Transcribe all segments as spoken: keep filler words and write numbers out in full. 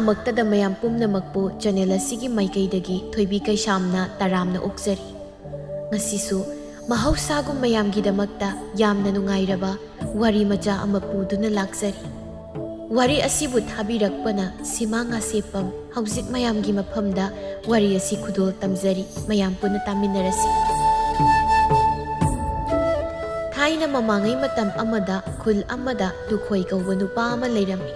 ꯃꯛꯇꯗ ꯃꯌꯥꯝ ꯄꯨꯝꯅꯃꯛꯄꯨ ꯆꯦꯅꯦꯜ ꯑꯁꯤꯒꯤ ꯃꯥꯏꯀꯩꯗꯒꯤ ꯊꯣꯏꯕꯤ ꯀꯩꯁꯥꯝꯅ ꯇꯔꯥꯝꯅ ꯑꯣꯛꯆꯔꯤ꯫ ꯉꯁꯤꯁꯨ ꯃꯍꯧꯁꯥꯒꯨꯝ ꯃꯌꯥꯝꯒꯤꯗꯃꯛꯇ ꯌꯥꯝꯅ ꯅꯨꯡꯉꯥꯏꯔꯕ ꯋꯥꯔꯤ ꯃꯆꯥ ꯑꯃ ꯄꯨꯗꯨꯅ ꯂꯥꯛꯆꯔꯤ꯫ ꯋꯥꯔꯤ ꯑꯁꯤꯕꯨ ꯊꯥꯕꯤꯔꯛꯄꯅ ꯁꯤꯃꯥ ꯉꯥꯁꯦꯞꯄꯝ꯫ ꯍꯧꯖꯤꯛ ꯃꯌꯥꯝꯒꯤ ꯃꯐꯝꯗ ꯋꯥꯔꯤ ꯑꯁꯤ ꯈꯨꯗꯣꯜ ꯇꯝꯖꯔꯤ, ꯃꯌꯥꯝ ꯄꯨꯟꯅ ꯇꯥꯃꯤꯟꯅꯔꯁꯤ꯫ ꯊꯥꯏꯅ ꯃꯃꯥꯡꯉꯩ ꯃꯇꯝ ꯑꯃꯗ ꯈꯨꯜ ꯑꯃꯗ ꯂꯨꯈꯣꯏ ꯀꯧꯕ ꯅꯨꯄꯥ ꯑꯃ ꯂꯩꯔꯝꯃꯤ꯫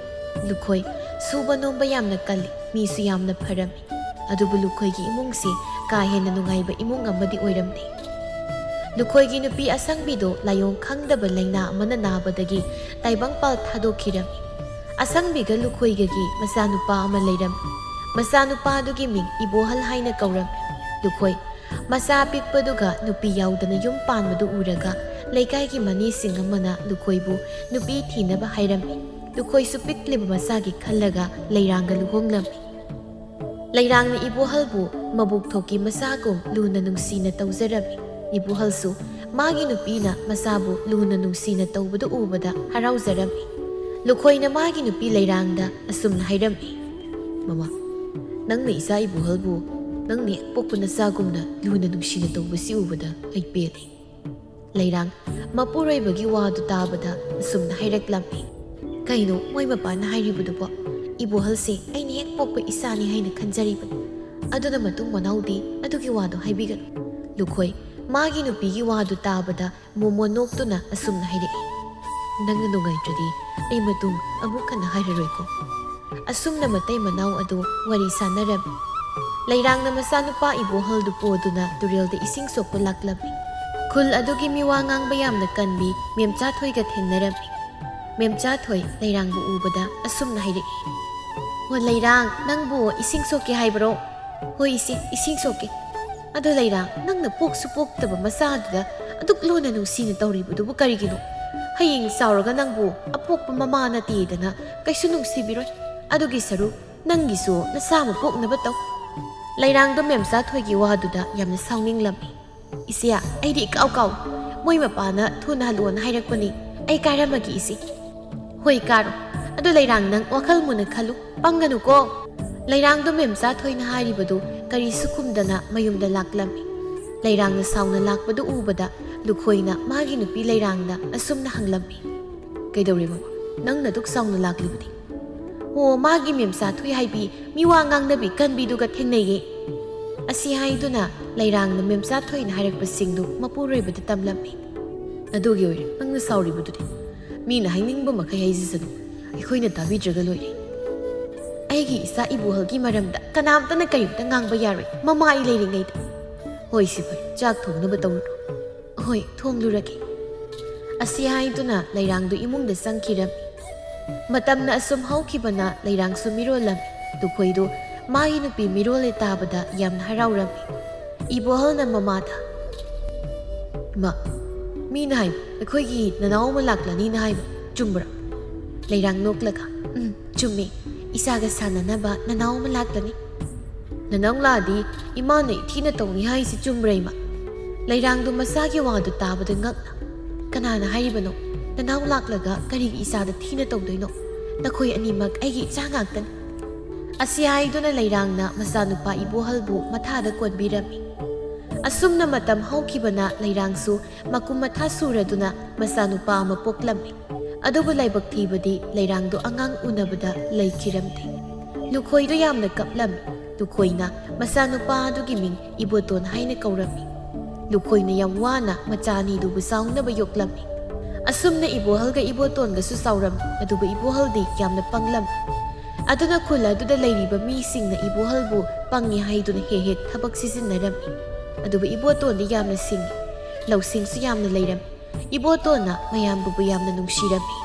ꯂꯨꯈꯣꯏ ꯁꯨꯕ ꯅꯣꯝꯕ ꯌꯥꯝꯅ ꯀꯜꯂꯤ, ꯃꯤꯁꯨ ꯌꯥꯝꯅ ꯐꯔꯝꯃꯤ꯫ ꯑꯗꯨꯕꯨ ꯂꯨꯈꯣꯏꯒꯤ ꯏꯃꯨꯡꯁꯤ ꯀꯥ ꯍꯦꯟꯅ ꯅꯨꯡꯉꯥꯏꯕ ꯏꯃꯨꯡ ꯑꯃꯗꯤ ꯑꯣꯏꯔꯝꯗꯦ꯫ ꯂꯨꯈꯣꯏꯒꯤ ꯅꯨꯄꯤ ꯑꯁꯪꯕꯤꯗꯣ ꯂꯥꯏꯑꯣꯡ ꯈꯪꯗꯕ ꯂꯥꯏꯅꯥ ꯑꯃꯅ ꯅꯥꯕꯗꯒꯤ ꯇꯥꯏꯕꯪꯄꯥꯜ ꯊꯥꯗꯣꯛꯈꯤꯔꯝꯃꯤ꯫ ꯑꯁꯪꯕꯤꯒ ꯂꯨꯈꯣꯏꯒꯒꯤ ꯃꯆꯥꯅꯨꯄꯥ ꯑꯃ ꯂꯩꯔꯝꯃꯤ꯫ ꯃꯆꯥꯅꯨꯄꯥ ꯑꯗꯨꯒꯤ ꯃꯤꯡ ꯏꯕꯣꯍꯜ ꯍꯥꯏꯅ ꯀꯧꯔꯝꯃꯤ꯫ ꯂꯨꯈꯣꯏ ꯃꯆꯥ ꯑꯄꯤꯛꯄꯗꯨꯒ ꯅꯨꯄꯤ ꯌꯥꯎꯗꯅ ꯌꯨꯝ ꯄꯥꯟꯕꯗꯨ ꯎꯔꯒ ꯂꯩꯀꯥꯏꯒꯤ ꯃꯅꯤꯁꯤꯡ ꯑꯃꯅ ꯂꯨꯈꯣꯏꯕꯨ ꯅꯨꯄꯤ ꯊꯤꯅꯕ ꯍꯥꯏꯔꯝꯃꯤ꯫ ꯂꯨꯈꯣꯏꯁꯨ ꯄꯤꯛꯂꯤꯕ ꯃꯆꯥꯒꯤ ꯈꯜꯂꯒ ꯂꯩꯔꯥꯡꯒ ꯂꯨꯍꯣꯡꯂꯝꯃꯤ꯫ ꯂꯩꯔꯥꯡꯅ ꯏꯕꯣꯍꯜꯕꯨ ꯃꯕꯨꯛ ꯊꯣꯛꯀꯤ ꯃꯆꯥꯒꯨꯝ ꯂꯨꯅ ꯅꯨꯡꯁꯤꯅ ꯇꯧꯖꯔꯝꯃꯤ꯫ ꯏꯕꯣꯍꯜꯁꯨ ꯃꯥꯒꯤ ꯅꯨꯄꯤꯅ ꯃꯆꯥꯕꯨ ꯂꯨꯅ ꯅꯨꯡꯁꯤꯅ ꯇꯧꯕꯗꯨ ꯎꯕꯗ ꯍꯔꯥꯎꯖꯔꯝꯃꯤ꯫ ꯂꯨꯈꯣꯏꯅ ꯃꯥꯒꯤ ꯅꯨꯄꯤ ꯂꯩꯔꯥꯡꯗ ꯑꯁꯨꯝꯅ ꯍꯥꯏꯔꯝꯃꯤ, "ꯃꯃꯥ, ꯅꯪꯅ ꯏꯆꯥ ꯏꯕꯣꯍꯜꯕꯨ ꯅꯪꯅ ꯍꯦꯛ ꯄꯣꯛꯄ ꯅꯆꯥꯒꯨꯝꯅ ꯂꯨꯅ ꯅꯨꯡꯁꯤꯅ ꯇꯧꯕꯁꯤ ꯎꯕꯗ ꯑꯩ ꯄꯦꯜꯂꯤ꯫" ꯂꯩꯔꯥꯡ ꯃꯄꯨꯔꯣꯏꯕꯒꯤ ꯋꯥꯗꯨ ꯇꯥꯕꯗ ꯑꯁꯨꯝꯅ ꯍꯥꯏꯔꯛꯂꯝꯃꯤ, "ꯀꯩꯅꯣ ꯃꯣꯏ ꯃꯄꯥꯅ ꯍꯥꯏꯔꯤꯕꯗꯨꯕꯣ? ꯏꯕꯣꯍꯜꯁꯦ ꯑꯩꯅ ꯍꯦꯛ ꯄꯣꯛꯄ ꯏꯆꯥꯅꯤ ꯍꯥꯏꯅ ꯈꯟꯖꯔꯤꯕꯅꯤ꯫ ꯑꯗꯨꯅ ꯃꯇꯨꯡ ꯃꯅꯥꯎꯗꯤ ꯑꯗꯨꯒꯤ ꯋꯥꯗꯣ ꯍꯥꯏꯕꯤꯒꯅꯨ꯫" ꯂꯨꯈꯣꯏ ꯃꯥꯒꯤ ꯅꯨꯄꯤꯒꯤ ꯋꯥꯗꯨ ꯇꯥꯕꯗ ꯃꯣꯃꯣꯟ ꯅꯣꯛꯇꯨꯅ ꯑꯁꯨꯝꯅ ꯍꯥꯏꯔꯛꯏ, "ꯅꯪꯅ ꯅꯨꯡꯉꯥꯏꯇ꯭ꯔꯗꯤ ꯑꯩ ꯃꯇꯨꯡ ꯑꯃꯨꯛ ꯍꯟꯅ ꯍꯥꯏꯔꯔꯣꯏꯀꯣ꯫" ꯑꯁꯨꯝꯅ ꯃꯇꯩ ꯃꯅꯥꯎ ꯑꯗꯨ ꯋꯥꯔꯤ ꯁꯥꯟꯅꯔꯝꯃꯤ꯫ ꯂꯩꯔꯥꯡꯅ ꯃꯆꯥꯅꯨꯄꯥ ꯏꯕꯣꯍꯜꯗꯨ ꯄꯣꯗꯨꯅ ꯇꯨꯔꯦꯜꯗ ꯏꯁꯤꯡ ꯁꯣꯛꯄ ꯂꯥꯛꯂꯝꯃꯤ꯫ ꯈꯨꯜ ꯑꯗꯨꯒꯤ ꯃꯤꯋꯥ ꯉꯥꯡꯕ ꯌꯥꯝꯅ ꯀꯟꯕꯤ ꯃꯦꯝꯆꯥꯊꯣꯏꯒ ꯊꯦꯡꯅꯔꯝꯃꯤ꯫ ꯃꯦꯝꯆꯥꯊꯣꯏ ꯂꯩꯔꯥꯡꯕꯨ ꯎꯕꯗ ꯑꯁꯨꯝꯅ ꯍꯥꯏꯔꯛꯏ, "ꯑꯣ ꯂꯩꯔꯥꯡ, ꯅꯪꯕꯨ ꯏꯁꯤꯡ ꯁꯣꯛꯀꯦ ꯍꯥꯏꯕ꯭ꯔꯣ?" "ꯍꯣꯏ ꯏꯆꯦ, ꯏꯁꯤꯡ ꯁꯣꯛꯀꯦ꯫" "ꯑꯗꯣ ꯂꯩꯔꯥꯡ, ꯅꯪꯅ ꯄꯣꯛꯁꯨ ꯄꯣꯛꯇꯕ ꯃꯆꯥꯗꯨꯗ ꯑꯗꯨꯛ ꯂꯨꯅ ꯅꯨꯡꯁꯤꯅ ꯇꯧꯔꯤꯕꯗꯨꯕꯨ ꯀꯔꯤꯒꯤꯅꯣ? ꯍꯌꯦꯡ ꯆꯥꯎꯔꯒ ꯅꯪꯕꯨ ꯑꯄꯣꯛꯄ ꯃꯃꯥ ꯅꯠꯇꯦꯗꯅ ꯀꯩꯁꯨ ꯅꯨꯡꯁꯤꯕꯤꯔꯣꯏ꯫ ꯑꯗꯨꯒꯤ ꯁꯔꯨꯛ ꯅꯪꯒꯤꯁꯨ ꯅꯆꯥ ꯑꯃ ꯄꯣꯛꯅꯕ ꯇꯧ꯫" ꯂꯩꯔꯥꯡꯗꯣ ꯃꯦꯝꯆꯥꯊꯣꯏꯒꯤ ꯋꯥꯗꯨꯗ ꯌꯥꯝꯅ ꯁꯥꯎꯅꯤꯡꯂꯝꯃꯤ꯫ "ꯏꯆꯦ, ꯑꯩꯗꯤ ꯏꯀꯥꯎ ꯀꯥꯎ꯫ ꯃꯣꯏ ꯃꯄꯥꯅ ꯊꯨꯅ ꯍꯜꯂꯛꯑꯣꯅ ꯍꯥꯏꯔꯛꯄꯅꯤ꯫ ꯑꯩ ꯀꯥꯔꯝꯃꯒꯦ ꯏꯆꯦ꯫" "ꯍꯣꯏ ꯀꯥꯔꯣ꯫ ꯑꯗꯨ ꯂꯩꯔꯥꯡ, ꯅꯪ ꯋꯥꯈꯜ ꯃꯨꯟꯅ ꯈꯜꯂꯨ, ꯄꯪꯒꯅꯨꯀꯣ꯫ ꯂꯩꯔꯥꯡꯗꯣ ꯃꯦꯝꯆꯥ ꯊꯣꯏꯅ ꯍꯥꯏꯔꯤꯕꯗꯨ ꯀꯔꯤꯁꯨ ꯈꯨꯝꯗꯅ ꯃꯌꯨꯝꯗ ꯂꯥꯛꯂꯝꯃꯤ꯫ ꯂꯩꯔꯥꯡꯅ ꯁꯥꯎꯅ ꯂꯥꯛꯄꯗꯨ ꯎꯕꯗ ꯂꯨꯈꯣꯏꯅ ꯃꯥꯒꯤ ꯅꯨꯄꯤ ꯂꯩꯔꯥꯡꯗ ꯑꯁꯨꯝꯅ ꯍꯪꯂꯝꯃꯤ, "ꯀꯩꯗꯧꯔꯦ ꯃꯃꯥ? ꯅꯪꯅ ꯑꯗꯨꯛ ꯁꯥꯎꯅ ꯂꯥꯛꯂꯤꯕꯗꯤ?" "ꯑꯣ, ꯃꯥꯒꯤ ꯃꯦꯝꯆꯥ ꯊꯣꯏ ꯍꯥꯏꯕꯤ, ꯃꯤꯋꯥ ꯉꯥꯡꯅꯕꯤ ꯀꯟꯕꯤꯗꯨꯒ ꯊꯦꯡꯅꯩꯌꯦ꯫" ꯑꯁꯤ ꯍꯥꯏꯗꯨꯅ ꯂꯩꯔꯥꯡꯅ ꯃꯦꯝꯆꯥ ꯊꯣꯏꯅ ꯍꯥꯏꯔꯛꯄꯁꯤꯡꯗꯨ ꯃꯄꯨꯔꯣꯏꯕꯗ ꯇꯝꯂꯝꯃꯤ꯫ "ꯑꯗꯨꯒꯤ ꯑꯣꯏꯔꯦ ꯅꯪꯅ ꯁꯥꯎꯔꯤꯕꯗꯨꯗꯤ꯫ ꯃꯤꯅ ꯍꯥꯏꯅꯤꯡꯕ ꯃꯈꯩ ꯍꯥꯏꯖꯁꯅꯨ, ꯑꯩꯈꯣꯏꯅ ꯇꯥꯕꯤꯗ꯭ꯔꯒ ꯂꯣꯏꯔꯦ꯫ ꯑꯩꯒꯤ ꯏꯆꯥ ꯏꯕꯣꯍꯜꯒꯤ ꯃꯔꯝꯗ ꯀꯅꯥꯝꯇꯅ ꯀꯔꯤꯝꯇ ꯉꯥꯡꯕ ꯌꯥꯔꯣꯏ, ꯃꯃꯥ ꯑꯩ ꯂꯩꯔꯤꯉꯩꯗ꯫ ꯍꯣꯏ ꯁꯤ ꯐꯔꯦ, ꯆꯥꯛ ꯊꯣꯡꯅꯕ ꯇꯧꯔꯨꯔꯣ꯫" "ꯍꯣꯏ, ꯊꯣꯡꯂꯨꯔꯒꯦ꯫" ꯑꯁꯤ ꯍꯥꯏꯗꯨꯅ ꯂꯩꯔꯥꯡꯗꯨ ꯏꯃꯨꯡꯗ ꯆꯪꯈꯤꯔꯝꯃꯤ꯫ ꯃꯇꯝꯅ ꯑꯁꯨꯝ ꯍꯧꯈꯤꯕꯅ ꯂꯩꯔꯥꯡꯁꯨ ꯃꯤꯔꯣꯜꯂꯝꯃꯤ꯫ ꯂꯨꯈꯣꯏꯗꯨ ꯃꯥꯒꯤ ꯅꯨꯄꯤ ꯃꯤꯔꯣꯜꯂꯦ ꯇꯥꯕꯗ ꯌꯥꯝꯅ ꯍꯔꯥꯎꯔꯝꯃꯤ꯫ ꯏꯕꯣꯍꯜꯅ ꯃꯃꯥꯗ, "ꯏꯃꯥ, ꯃꯤꯅ ꯍꯥꯏꯕ ꯑꯩꯈꯣꯏꯒꯤ ꯅꯅꯥꯎ ꯑꯃ ꯂꯥꯛꯂꯅꯤꯅ ꯍꯥꯏꯕ ꯆꯨꯝꯕ꯭ꯔꯥ?" ꯂꯩꯔꯥꯡ ꯅꯣꯛꯂꯒ, "ꯎꯝ, ꯆꯨꯝꯃꯤ꯫ ꯏꯆꯥꯒ ꯁꯥꯟꯅꯅꯕ ꯅꯅꯥꯎ ꯑꯃ ꯂꯥꯛꯂꯅꯤ꯫" "ꯅꯅꯥꯎ ꯂꯥꯛꯑꯗꯤ ꯏꯃꯥꯅ ꯏꯊꯤꯅ ꯇꯧꯅꯤ ꯍꯥꯏꯁꯤ ꯆꯨꯝꯕ꯭ꯔꯥ ꯏꯃꯥ?" ꯂꯩꯔꯥꯡꯗꯨ ꯃꯆꯥꯒꯤ ꯋꯥꯗꯨ ꯇꯥꯕꯗ ꯉꯛꯅ, "ꯀꯅꯥꯅ ꯍꯥꯏꯔꯤꯕꯅꯣ? ꯅꯅꯥꯎ ꯂꯥꯛꯂꯒ ꯀꯔꯤꯒꯤ ꯏꯆꯥꯗ ꯊꯤꯅ ꯇꯧꯗꯣꯏꯅꯣ? ꯅꯈꯣꯏ ꯑꯅꯤꯃꯛ ꯑꯩꯒꯤ ꯏꯆꯥ ꯉꯥꯛꯇꯅꯤ꯫" ꯑꯁꯤ ꯍꯥꯏꯗꯨꯅ ꯂꯩꯔꯥꯡꯅ ꯃꯆꯥꯅꯨꯄꯥ ꯏꯕꯣꯍꯜꯕꯨ ꯃꯊꯥꯗ ꯀꯣꯟꯕꯤꯔꯝꯃꯤ꯫ ꯑꯁꯨꯝꯅ ꯃꯇꯝ ꯍꯧꯈꯤꯕꯅ ꯂꯩꯔꯥꯡꯁꯨ ꯃꯀꯨꯝ ꯃꯊꯥ ꯁꯨꯔꯗꯨꯅ ꯃꯆꯥꯅꯨꯄꯥ ꯑꯃ ꯄꯣꯛꯂꯝꯃꯤ꯫ ꯑꯗꯨꯕꯨ ꯂꯥꯏꯕꯛ ꯊꯤꯕꯗꯤ ꯂꯩꯔꯥꯡꯗꯣ ꯑꯉꯥꯡ ꯎꯅꯕꯗ ꯂꯩꯈꯤꯔꯝꯗꯦ꯫ ꯂꯨꯈꯣꯏꯗꯣ ꯌꯥꯝꯅ ꯀꯞꯂꯝꯃꯤ꯫ ꯂꯨꯈꯣꯏꯅ ꯃꯆꯥꯅꯨꯄꯥ ꯑꯗꯨꯒꯤ ꯃꯤꯡ ꯏꯕꯣꯇꯣꯟ ꯍꯥꯏꯅ ꯀꯧꯔꯝꯃꯤ꯫ ꯂꯨꯈꯣꯏꯅ ꯌꯥꯝ ꯋꯥꯅ ꯃꯆꯥ ꯑꯅꯤꯗꯨꯕꯨ ꯆꯥꯎꯅꯕ ꯌꯣꯛꯂꯝꯃꯤ꯫ ꯑꯁꯨꯝꯅ ꯏꯕꯣꯍꯜꯒ ꯏꯕꯣꯇꯣꯟꯒꯁꯨ ꯆꯥꯎꯔꯝꯃꯤ꯫ ꯑꯗꯨꯕꯨ ꯏꯕꯣꯍꯜꯗꯤ ꯌꯥꯝꯅ ꯄꯪꯂꯝꯃꯤ꯫ ꯑꯗꯨꯅ ꯈꯨꯜ ꯑꯗꯨꯗ ꯂꯩꯔꯤꯕ ꯃꯤꯁꯤꯡꯅ ꯏꯕꯣꯍꯜꯕꯨ ꯄꯪꯉꯤ ꯍꯥꯏꯗꯨꯅ ꯍꯦꯛ ꯍꯦꯛ ꯊꯕꯛ ꯁꯤꯖꯤꯟꯅꯔꯝꯃꯤ꯫ ꯑꯗꯨꯕꯨ ꯏꯕꯣꯇꯣꯟꯗꯤ ꯌꯥꯝꯅ ꯁꯤꯡꯉꯤ, ꯂꯧꯁꯤꯡꯁꯨ ꯌꯥꯝꯅ ꯂꯩꯔꯝꯃꯤ꯫ ꯏꯕꯣꯇꯣꯟꯅ ꯃꯌꯥꯝꯕꯨꯕꯨ ꯌꯥꯝꯅ ꯅꯨꯡꯁꯤꯔꯝꯃꯤ꯫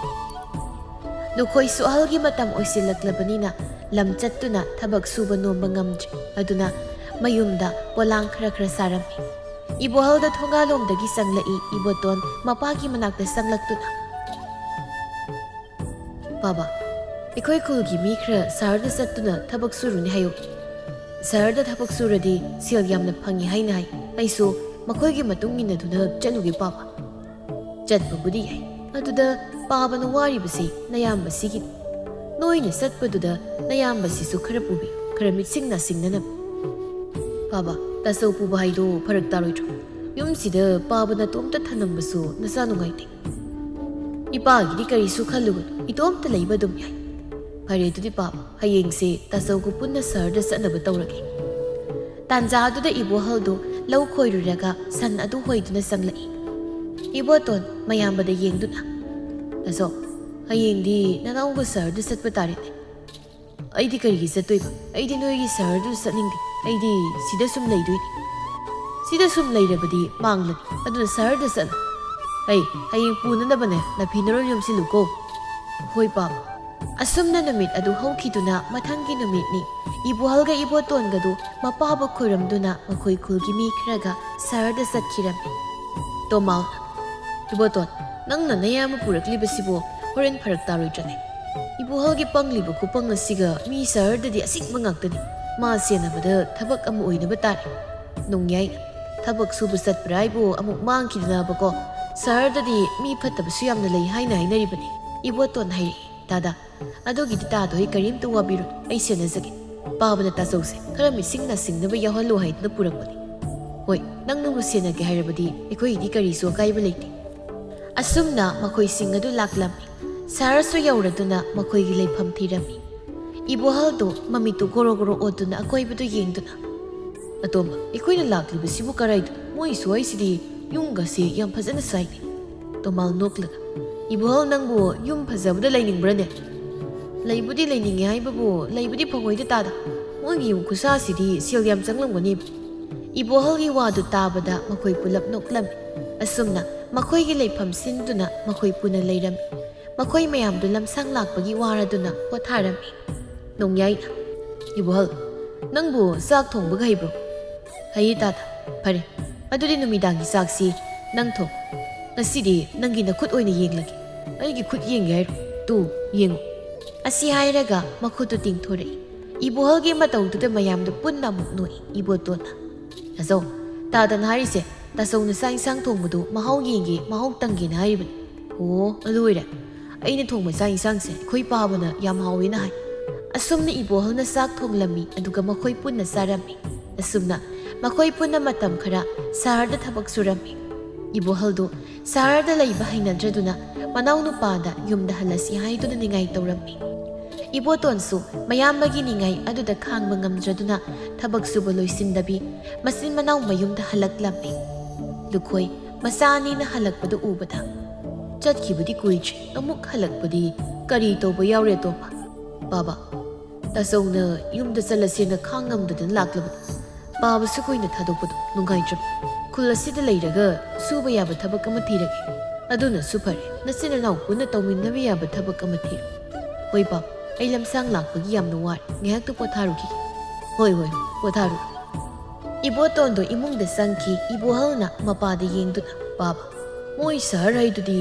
ꯂꯨꯈꯣꯏꯁꯨ ꯑꯍꯜꯒꯤ ꯃꯇꯝ ꯑꯣꯏꯁꯤꯜꯂꯛꯂꯕꯅꯤꯅ ꯂꯝ ꯆꯠꯇꯨꯅ ꯊꯕꯛ ꯁꯨꯕ ꯅꯣꯝꯕ ꯉꯝꯗ꯭ꯔꯦ꯫ ꯑꯗꯨꯅ ꯃꯌꯨꯝꯗ ꯄꯣꯂꯥꯡ ꯈꯔ ꯈꯔ ꯁꯥꯔꯝꯃꯤ꯫ ꯏꯕꯣꯍꯜꯗ ꯊꯣꯡꯒꯥꯜꯂꯣꯝꯗꯒꯤ ꯆꯪꯂꯛꯏ ꯏꯕꯣꯇꯣꯟ ꯃꯄꯥꯒꯤ ꯃꯅꯥꯛꯇ ꯆꯪꯂꯛꯇꯨꯅ, "ꯕꯥꯕꯥ, ꯑꯩꯈꯣꯏ ꯈꯨꯜꯒꯤ ꯃꯤ ꯈꯔ ꯁꯍꯔꯗ ꯆꯠꯇꯨꯅ ꯊꯕꯛ ꯁꯨꯔꯨꯅꯤ ꯍꯥꯏꯌꯨ꯫ ꯁꯍꯔꯗ ꯊꯕꯛ ꯁꯨꯔꯗꯤ ꯁꯦꯜ ꯌꯥꯝꯅ ꯐꯪꯉꯤ ꯍꯥꯏꯅ ꯍꯥꯏ꯫ ꯑꯩꯁꯨ ꯃꯈꯣꯏꯒꯤ ꯃꯇꯨꯡ ꯏꯟꯅꯗꯨꯅ ꯆꯠꯂꯨꯒꯦ ꯄꯥꯕ꯫" "ꯆꯠꯄꯕꯨꯗꯤ ꯌꯥꯏ, ꯑꯗꯨꯗ ꯄꯥꯕꯅ ꯋꯥꯔꯤꯕꯁꯤ ꯅꯌꯥꯝꯕꯁꯤꯒꯤꯅꯤ꯫ ꯅꯣꯏꯅ ꯆꯠꯄꯗꯨꯗ ꯅꯌꯥꯝꯕꯁꯤꯁꯨ ꯈꯔ ꯄꯨꯕꯤ, ꯈꯔ ꯃꯤꯠꯁꯤꯡ ꯅꯥꯁꯤꯡꯅꯅꯕ꯫ ꯄꯥꯕ, ꯇꯥꯆꯧ ꯄꯨꯕ ꯍꯥꯏꯗꯣ ꯐꯔꯛ ꯇꯥꯔꯣꯏꯗ꯭ꯔꯣ? ꯌꯨꯝꯁꯤꯗ ꯄꯥꯕ ꯅꯇꯣꯝꯇ ꯊꯅꯝꯕꯁꯨ ꯅꯆꯥ ꯅꯨꯡꯉꯥꯏꯇꯦ꯫ ꯏꯄꯥꯒꯤꯗꯤ ꯀꯔꯤꯁꯨ ꯈꯜꯂꯨꯒꯅꯨ, ꯏꯇꯣꯝꯇ ꯂꯩꯕ ꯑꯗꯨꯝ ꯌꯥꯏ꯫ ꯐꯔꯦ, ꯑꯗꯨꯗꯤ ꯄꯥꯕ, ꯍꯌꯦꯡꯁꯦ ꯇꯥꯆꯧꯒ ꯄꯨꯟꯅ ꯁꯍꯔꯗ ꯆꯠꯅꯕ ꯇꯧꯔꯒꯦ꯫ ꯇꯥꯟꯖꯥꯗꯨꯗ ꯏꯕꯣꯍꯜꯗꯨ ꯂꯧ ꯈꯣꯏꯔꯨꯔꯒ ꯁꯟ ꯑꯗꯨ ꯍꯣꯏꯗꯨꯅ ꯆꯪꯂꯛꯏ꯫ ꯏꯕꯣꯇꯣꯟ ꯃꯌꯥꯝꯕꯗ ꯌꯦꯡꯗꯨꯅ, "ꯇꯥꯆꯧ, ꯍꯌꯦꯡꯗꯤ ꯅꯅꯥꯎꯒ ꯁꯍꯔꯗ ꯆꯠꯄ ꯇꯥꯔꯦꯅꯦ꯫" "ꯑꯩꯗꯤ ꯀꯔꯤꯒꯤ ꯆꯠꯇꯣꯏꯕ? ꯑꯩꯗꯤ ꯅꯣꯏꯒꯤ ꯁꯍꯔꯗꯨ ꯆꯠꯅꯤꯡꯗꯦ꯫ ꯑꯩꯗꯤ ꯁꯤꯗ ꯁꯨꯝ ꯂꯩꯗꯣꯏꯅꯤ꯫ ꯁꯤꯗ ꯁꯨꯝ ꯂꯩꯔꯕꯗꯤ ꯃꯥꯡꯂꯅꯤ꯫ ꯑꯗꯨꯅ ꯁꯍꯔꯗ ꯆꯠꯂꯣ꯫" "ꯑꯩ ꯍꯌꯦꯡ ꯄꯨꯅꯅꯕꯅꯦ, ꯅꯐꯤ ꯅꯔꯣꯜ ꯌꯣꯝꯁꯤꯜꯂꯨꯀꯣ꯫" "ꯍꯣꯏ, ꯄꯥꯕ꯫" ꯑꯁꯨꯝꯅ ꯅꯨꯃꯤꯠ ꯑꯗꯨ ꯍꯧꯈꯤꯗꯨꯅ ꯃꯊꯪꯒꯤ ꯅꯨꯃꯤꯠꯅꯤ꯫ ꯏꯕꯣꯍꯜꯒ ꯏꯕꯣꯇꯣꯟꯒꯗꯨ ꯃꯄꯥꯕꯨ ꯈꯣꯏꯔꯝꯗꯨꯅ ꯃꯈꯣꯏ ꯈꯨꯜꯒꯤ ꯃꯤ ꯈꯔꯒ ꯁꯍꯔꯗ ꯆꯠꯈꯤꯔꯝꯃꯤ꯫ ꯇꯣꯃꯥꯜ, "ꯏꯕꯣꯇꯣꯟ, ꯅꯪꯅ ꯅꯌꯥꯝꯕ ꯄꯨꯔꯛꯂꯤꯕꯁꯤꯕꯨ ꯍꯣꯔꯦꯟ ꯐꯔꯛ ꯇꯥꯔꯣꯏꯗ꯭ꯔꯅꯦ? ꯏꯕꯣꯍꯜꯒꯤ ꯄꯪꯂꯤꯕ ꯈꯨꯄꯪ ꯑꯁꯤꯒ ꯃꯤ ꯁꯍꯔꯗꯗꯤ ꯑꯁꯤꯡꯕ ꯉꯥꯛꯇꯅꯤ꯫ ꯃꯥ ꯁꯦꯟꯅꯕꯗ ꯊꯕꯛ ꯑꯃ ꯑꯣꯏꯅꯕ ꯇꯥꯔꯦ꯫" ꯅꯣꯡꯌꯥꯏ, "ꯊꯕꯛ ꯁꯨꯕ ꯆꯠꯄ꯭ꯔꯥ ꯍꯥꯏꯕꯨ ꯑꯃꯨꯛ ꯃꯥꯡꯈꯤꯗꯅꯕꯀꯣ꯫ ꯁꯍꯔꯗꯗꯤ ꯃꯤ ꯐꯠꯇꯕꯁꯨ ꯌꯥꯝꯅ ꯂꯩ ꯍꯥꯏꯅ ꯍꯥꯏꯅꯔꯤꯕꯅꯤ꯫" ꯏꯕꯣꯇꯣꯟ ꯍꯥꯏꯔꯛꯏ꯫ "ꯇꯥꯗ, ꯑꯗꯨꯒꯤꯗꯤ ꯇꯥꯗꯣ ꯑꯩ ꯀꯔꯤꯝꯇ ꯋꯥꯕꯤꯔꯨꯅꯨ, ꯑꯩ ꯁꯦꯟꯅꯖꯒꯦ꯫ ꯄꯥꯕꯅ ꯇꯥꯆꯧꯁꯦ ꯈꯔ ꯃꯤꯠꯁꯤꯡ ꯅꯥꯁꯤꯡꯅꯕ ꯌꯥꯎꯍꯜꯂꯣ ꯍꯥꯏꯗꯨꯅ ꯄꯨꯔꯛꯄꯅꯤ꯫ ꯍꯣꯏ, ꯅꯪꯅꯕꯨ ꯁꯦꯟꯅꯒꯦ ꯍꯥꯏꯔꯕꯗꯤ ꯑꯩꯈꯣꯏꯒꯤꯗꯤ ꯀꯔꯤꯁꯨ ꯑꯀꯥꯏꯕ ꯂꯩꯇꯦ꯫" ꯑꯁꯨꯝꯅ ꯃꯈꯣꯏꯁꯤꯡ ꯑꯗꯨ ꯂꯥꯛꯂꯝꯃꯤ꯫ ꯁꯍꯔꯁꯨ ꯌꯧꯔꯗꯨꯅ ꯃꯈꯣꯏꯒꯤ ꯂꯩꯐꯝ ꯊꯤꯔꯝꯃꯤ꯫ ꯏꯕꯣꯍꯜꯗꯨ ꯃꯃꯤꯠꯇꯨ ꯒꯣꯔꯣ ꯒꯣꯔꯣ ꯑꯣꯠꯇꯨꯅ ꯑꯀꯣꯏꯕꯗꯨ ꯌꯦꯡꯗꯨꯅ, "ꯑꯇꯣꯝꯕ, ꯑꯩꯈꯣꯏꯅ ꯂꯥꯛꯂꯤꯕꯁꯤꯕꯨ ꯀꯔꯥꯏꯗꯅꯣ? ꯃꯣꯏ ꯁ꯭ꯋꯥꯏꯁꯤꯗꯤ ꯌꯨꯝꯒꯁꯦ ꯌꯥꯝ ꯐꯖꯅ ꯁꯥꯏꯅꯦ꯫" ꯇꯣꯃꯥꯜ ꯅꯣꯛꯂꯒ, "ꯏꯕꯣꯍꯜ, ꯅꯪꯕꯨ ꯌꯨꯝ ꯐꯖꯕꯗ ꯂꯩꯅꯤꯡꯕ꯭ꯔꯅꯦ?" "ꯂꯩꯕꯨꯗꯤ ꯂꯩꯅꯤꯡꯉꯦ ꯍꯥꯏꯕꯕꯨ ꯂꯩꯕꯗꯤ ꯐꯪꯉꯣꯏꯗ ꯇꯥꯗ꯫ ꯃꯣꯏꯒꯤ ꯌꯨꯝ ꯈꯨꯁꯥꯁꯤꯗꯤ ꯁꯦꯜ ꯌꯥꯝ ꯆꯪꯂꯝꯒꯅꯤꯕ꯫" ꯏꯕꯣꯍꯜꯒꯤ ꯋꯥꯗꯨ ꯇꯥꯕꯗ ꯃꯈꯣꯏ ꯄꯨꯂꯞ ꯅꯣꯛꯂꯝꯃꯤ꯫ ꯑꯁꯨꯝꯅ ꯃꯈꯣꯏꯒꯤ ꯂꯩꯐꯝ ꯁꯤꯟꯗꯨꯅ ꯃꯈꯣꯏ ꯄꯨꯟꯅ ꯂꯩꯔꯝꯃꯤ꯫ ꯃꯈꯣꯏ ꯃꯌꯥꯝꯗꯨ ꯂꯝꯁꯥꯡ ꯂꯥꯛꯄꯒꯤ ꯋꯥꯔꯗꯨꯅ ꯄꯣꯊꯥꯔꯝꯃꯤ꯫ ꯅꯣꯡꯌꯥꯏꯅ, "ꯏꯕꯣꯍꯜ, ꯅꯪꯕꯨ ꯆꯥꯛ ꯊꯣꯡꯕꯒ ꯍꯩꯕ꯭ꯔꯣ?" "ꯍꯩꯌꯦ ꯇꯥꯗ꯫" "ꯐꯔꯦ, ꯑꯗꯨꯗꯤ ꯅꯨꯃꯤꯗꯥꯡꯒꯤ ꯆꯥꯛꯁꯤ ꯅꯪ ꯊꯣꯡ꯫ ꯉꯁꯤꯗꯤ ꯅꯪꯒꯤ ꯅꯈꯨꯠ ꯑꯣꯏꯅ ꯌꯦꯡꯂꯒꯦ꯫" "ꯑꯩꯒꯤ ꯈꯨꯠ ꯌꯦꯡꯒꯦ ꯍꯥꯏꯔꯣ? ꯇꯨ, ꯌꯦꯡꯉꯨ꯫" ꯑꯁꯤ ꯍꯥꯏꯔꯒ ꯃꯈꯨꯠꯇꯨ ꯇꯤꯡꯊꯣꯔꯛꯏ꯫ ꯏꯕꯣꯍꯜꯒꯤ ꯃꯇꯧꯗꯨꯗ ꯃꯌꯥꯝꯗꯨ ꯄꯨꯟꯅ ꯑꯃꯨꯛ ꯅꯣꯛꯏ꯫ ꯏꯕꯣꯇꯣꯟꯅ, "ꯇꯥꯆꯧ, ꯇꯥꯗꯅ ꯍꯥꯏꯔꯤꯁꯦ, ꯇꯥꯆꯧꯅ ꯆꯥꯛ ꯏꯟꯁꯥꯡ ꯊꯣꯡꯕꯗꯨ ꯃꯍꯥꯎ ꯌꯦꯡꯒꯦ, ꯃꯍꯥꯎ ꯇꯪꯒꯦꯅ ꯍꯥꯏꯔꯤꯕꯅꯤ꯫" "ꯑꯣ, ꯑꯗꯨ ꯑꯣꯏꯔꯦ꯫ "ꯑꯩꯅ ꯊꯣꯡꯕ ꯆꯥꯛ ꯏꯟꯁꯥꯡꯁꯦ ꯑꯩꯈꯣꯏ ꯄꯥꯕꯅ ꯌꯥꯝ ꯍꯥꯎꯋꯦꯅ ꯍꯥꯏ꯫" ꯑꯁꯨꯝꯅ ꯏꯕꯣꯍꯜꯅ ꯆꯥꯛ ꯊꯣꯡꯂꯝꯃꯤ, ꯑꯗꯨꯒ ꯃꯈꯣꯏ ꯄꯨꯟꯅ ꯆꯥꯔꯝꯃꯤ꯫ ꯑꯁꯨꯝꯅ ꯃꯈꯣꯏ ꯄꯨꯟꯅ ꯃꯇꯝ ꯈꯔ ꯁꯍꯔꯗ ꯊꯕꯛ ꯁꯨꯔꯝꯃꯤ꯫ ꯏꯕꯣꯍꯜꯗꯨ ꯁꯍꯔꯗ ꯂꯩꯕ ꯍꯩꯅꯗ꯭ꯔꯗꯨꯅ ꯃꯅꯥꯎꯅꯨꯄꯥꯗ ꯌꯨꯝꯗ ꯍꯜꯂꯁꯤ ꯍꯥꯏꯗꯨꯅ ꯅꯤꯡꯉꯥꯏ ꯇꯧꯔꯝꯃꯤ꯫ ꯏꯕꯣꯇꯣꯟꯁꯨ ꯃꯌꯥꯝꯕꯒꯤ ꯅꯤꯡꯉꯥꯏ ꯑꯗꯨꯗ ꯈꯥꯡꯕ ꯉꯝꯗ꯭ꯔꯗꯨꯅ ꯊꯕꯛ ꯁꯨꯕ ꯂꯣꯏꯁꯤꯟꯗꯕꯤ ꯃꯆꯤꯟ ꯃꯅꯥꯎ ꯃꯌꯨꯝꯗ ꯍꯜꯂꯛꯂꯝꯃꯤ꯫ ꯂꯨꯈꯣꯏ ꯃꯆꯥ ꯑꯅꯤꯅ ꯍꯜꯂꯛꯄꯗꯨ ꯎꯕꯗ, "ꯆꯠꯈꯤꯕꯗꯤ ꯀꯨꯏꯗ꯭ꯔꯤ, ꯑꯃꯨꯛ ꯍꯜꯂꯛꯄꯗꯤ ꯀꯔꯤ ꯇꯧꯕ ꯌꯥꯎꯔꯦ ꯑꯇꯣꯝꯕ?" "ꯕꯥꯕꯥ, ꯇꯥꯆꯧꯅ ꯌꯨꯝꯗ ꯆꯠꯂꯁꯦꯅ ꯈꯥꯡ ꯉꯝꯗꯗꯅ ꯂꯥꯛꯂꯕꯅꯤ꯫ ꯄꯥꯕꯁꯨ ꯀꯨꯏꯅ ꯊꯥꯗꯣꯛꯄꯗꯣ ꯅꯨꯡꯉꯥꯏꯇ꯭ꯔꯕ꯫ ꯈꯨꯜ ꯑꯁꯤꯗ ꯂꯩꯔꯒ ꯁꯨꯕ ꯌꯥꯕ ꯊꯕꯛ ꯑꯃ ꯊꯤꯔꯒꯦ꯫ ꯑꯗꯨꯅꯁꯨ ꯐꯔꯦ, ꯅꯆꯤꯟ ꯅꯅꯥꯎ ꯄꯨꯟꯅ ꯇꯧꯃꯤꯟꯅꯕ ꯌꯥꯕ ꯊꯕꯛ ꯑꯃ ꯊꯤꯔꯣ꯫ ꯍꯣꯏ ꯄꯥꯕ, ꯑꯩ ꯂꯝꯁꯥꯡ ꯂꯥꯛꯄꯒꯤ ꯌꯥꯝꯅ ꯋꯥꯔꯦ, ꯉꯥꯏꯍꯥꯛꯇ ꯄꯣꯊꯥꯔꯨꯈꯤꯒꯦ꯫" "ꯍꯣꯏ, ꯍꯣꯏ, ꯄꯣꯊꯥꯔꯨꯔꯣ꯫" ꯏꯕꯣꯇꯣꯟꯗꯣ ꯏꯃꯨꯡꯗ ꯆꯪꯈꯤ꯫ ꯏꯕꯣꯍꯜꯅ ꯃꯄꯥꯗ ꯌꯦꯡꯗꯨꯅ, "ꯕꯥꯕꯥ, ꯃꯣꯏ ꯁꯍꯔ ꯍꯥꯏꯗꯨꯗꯤ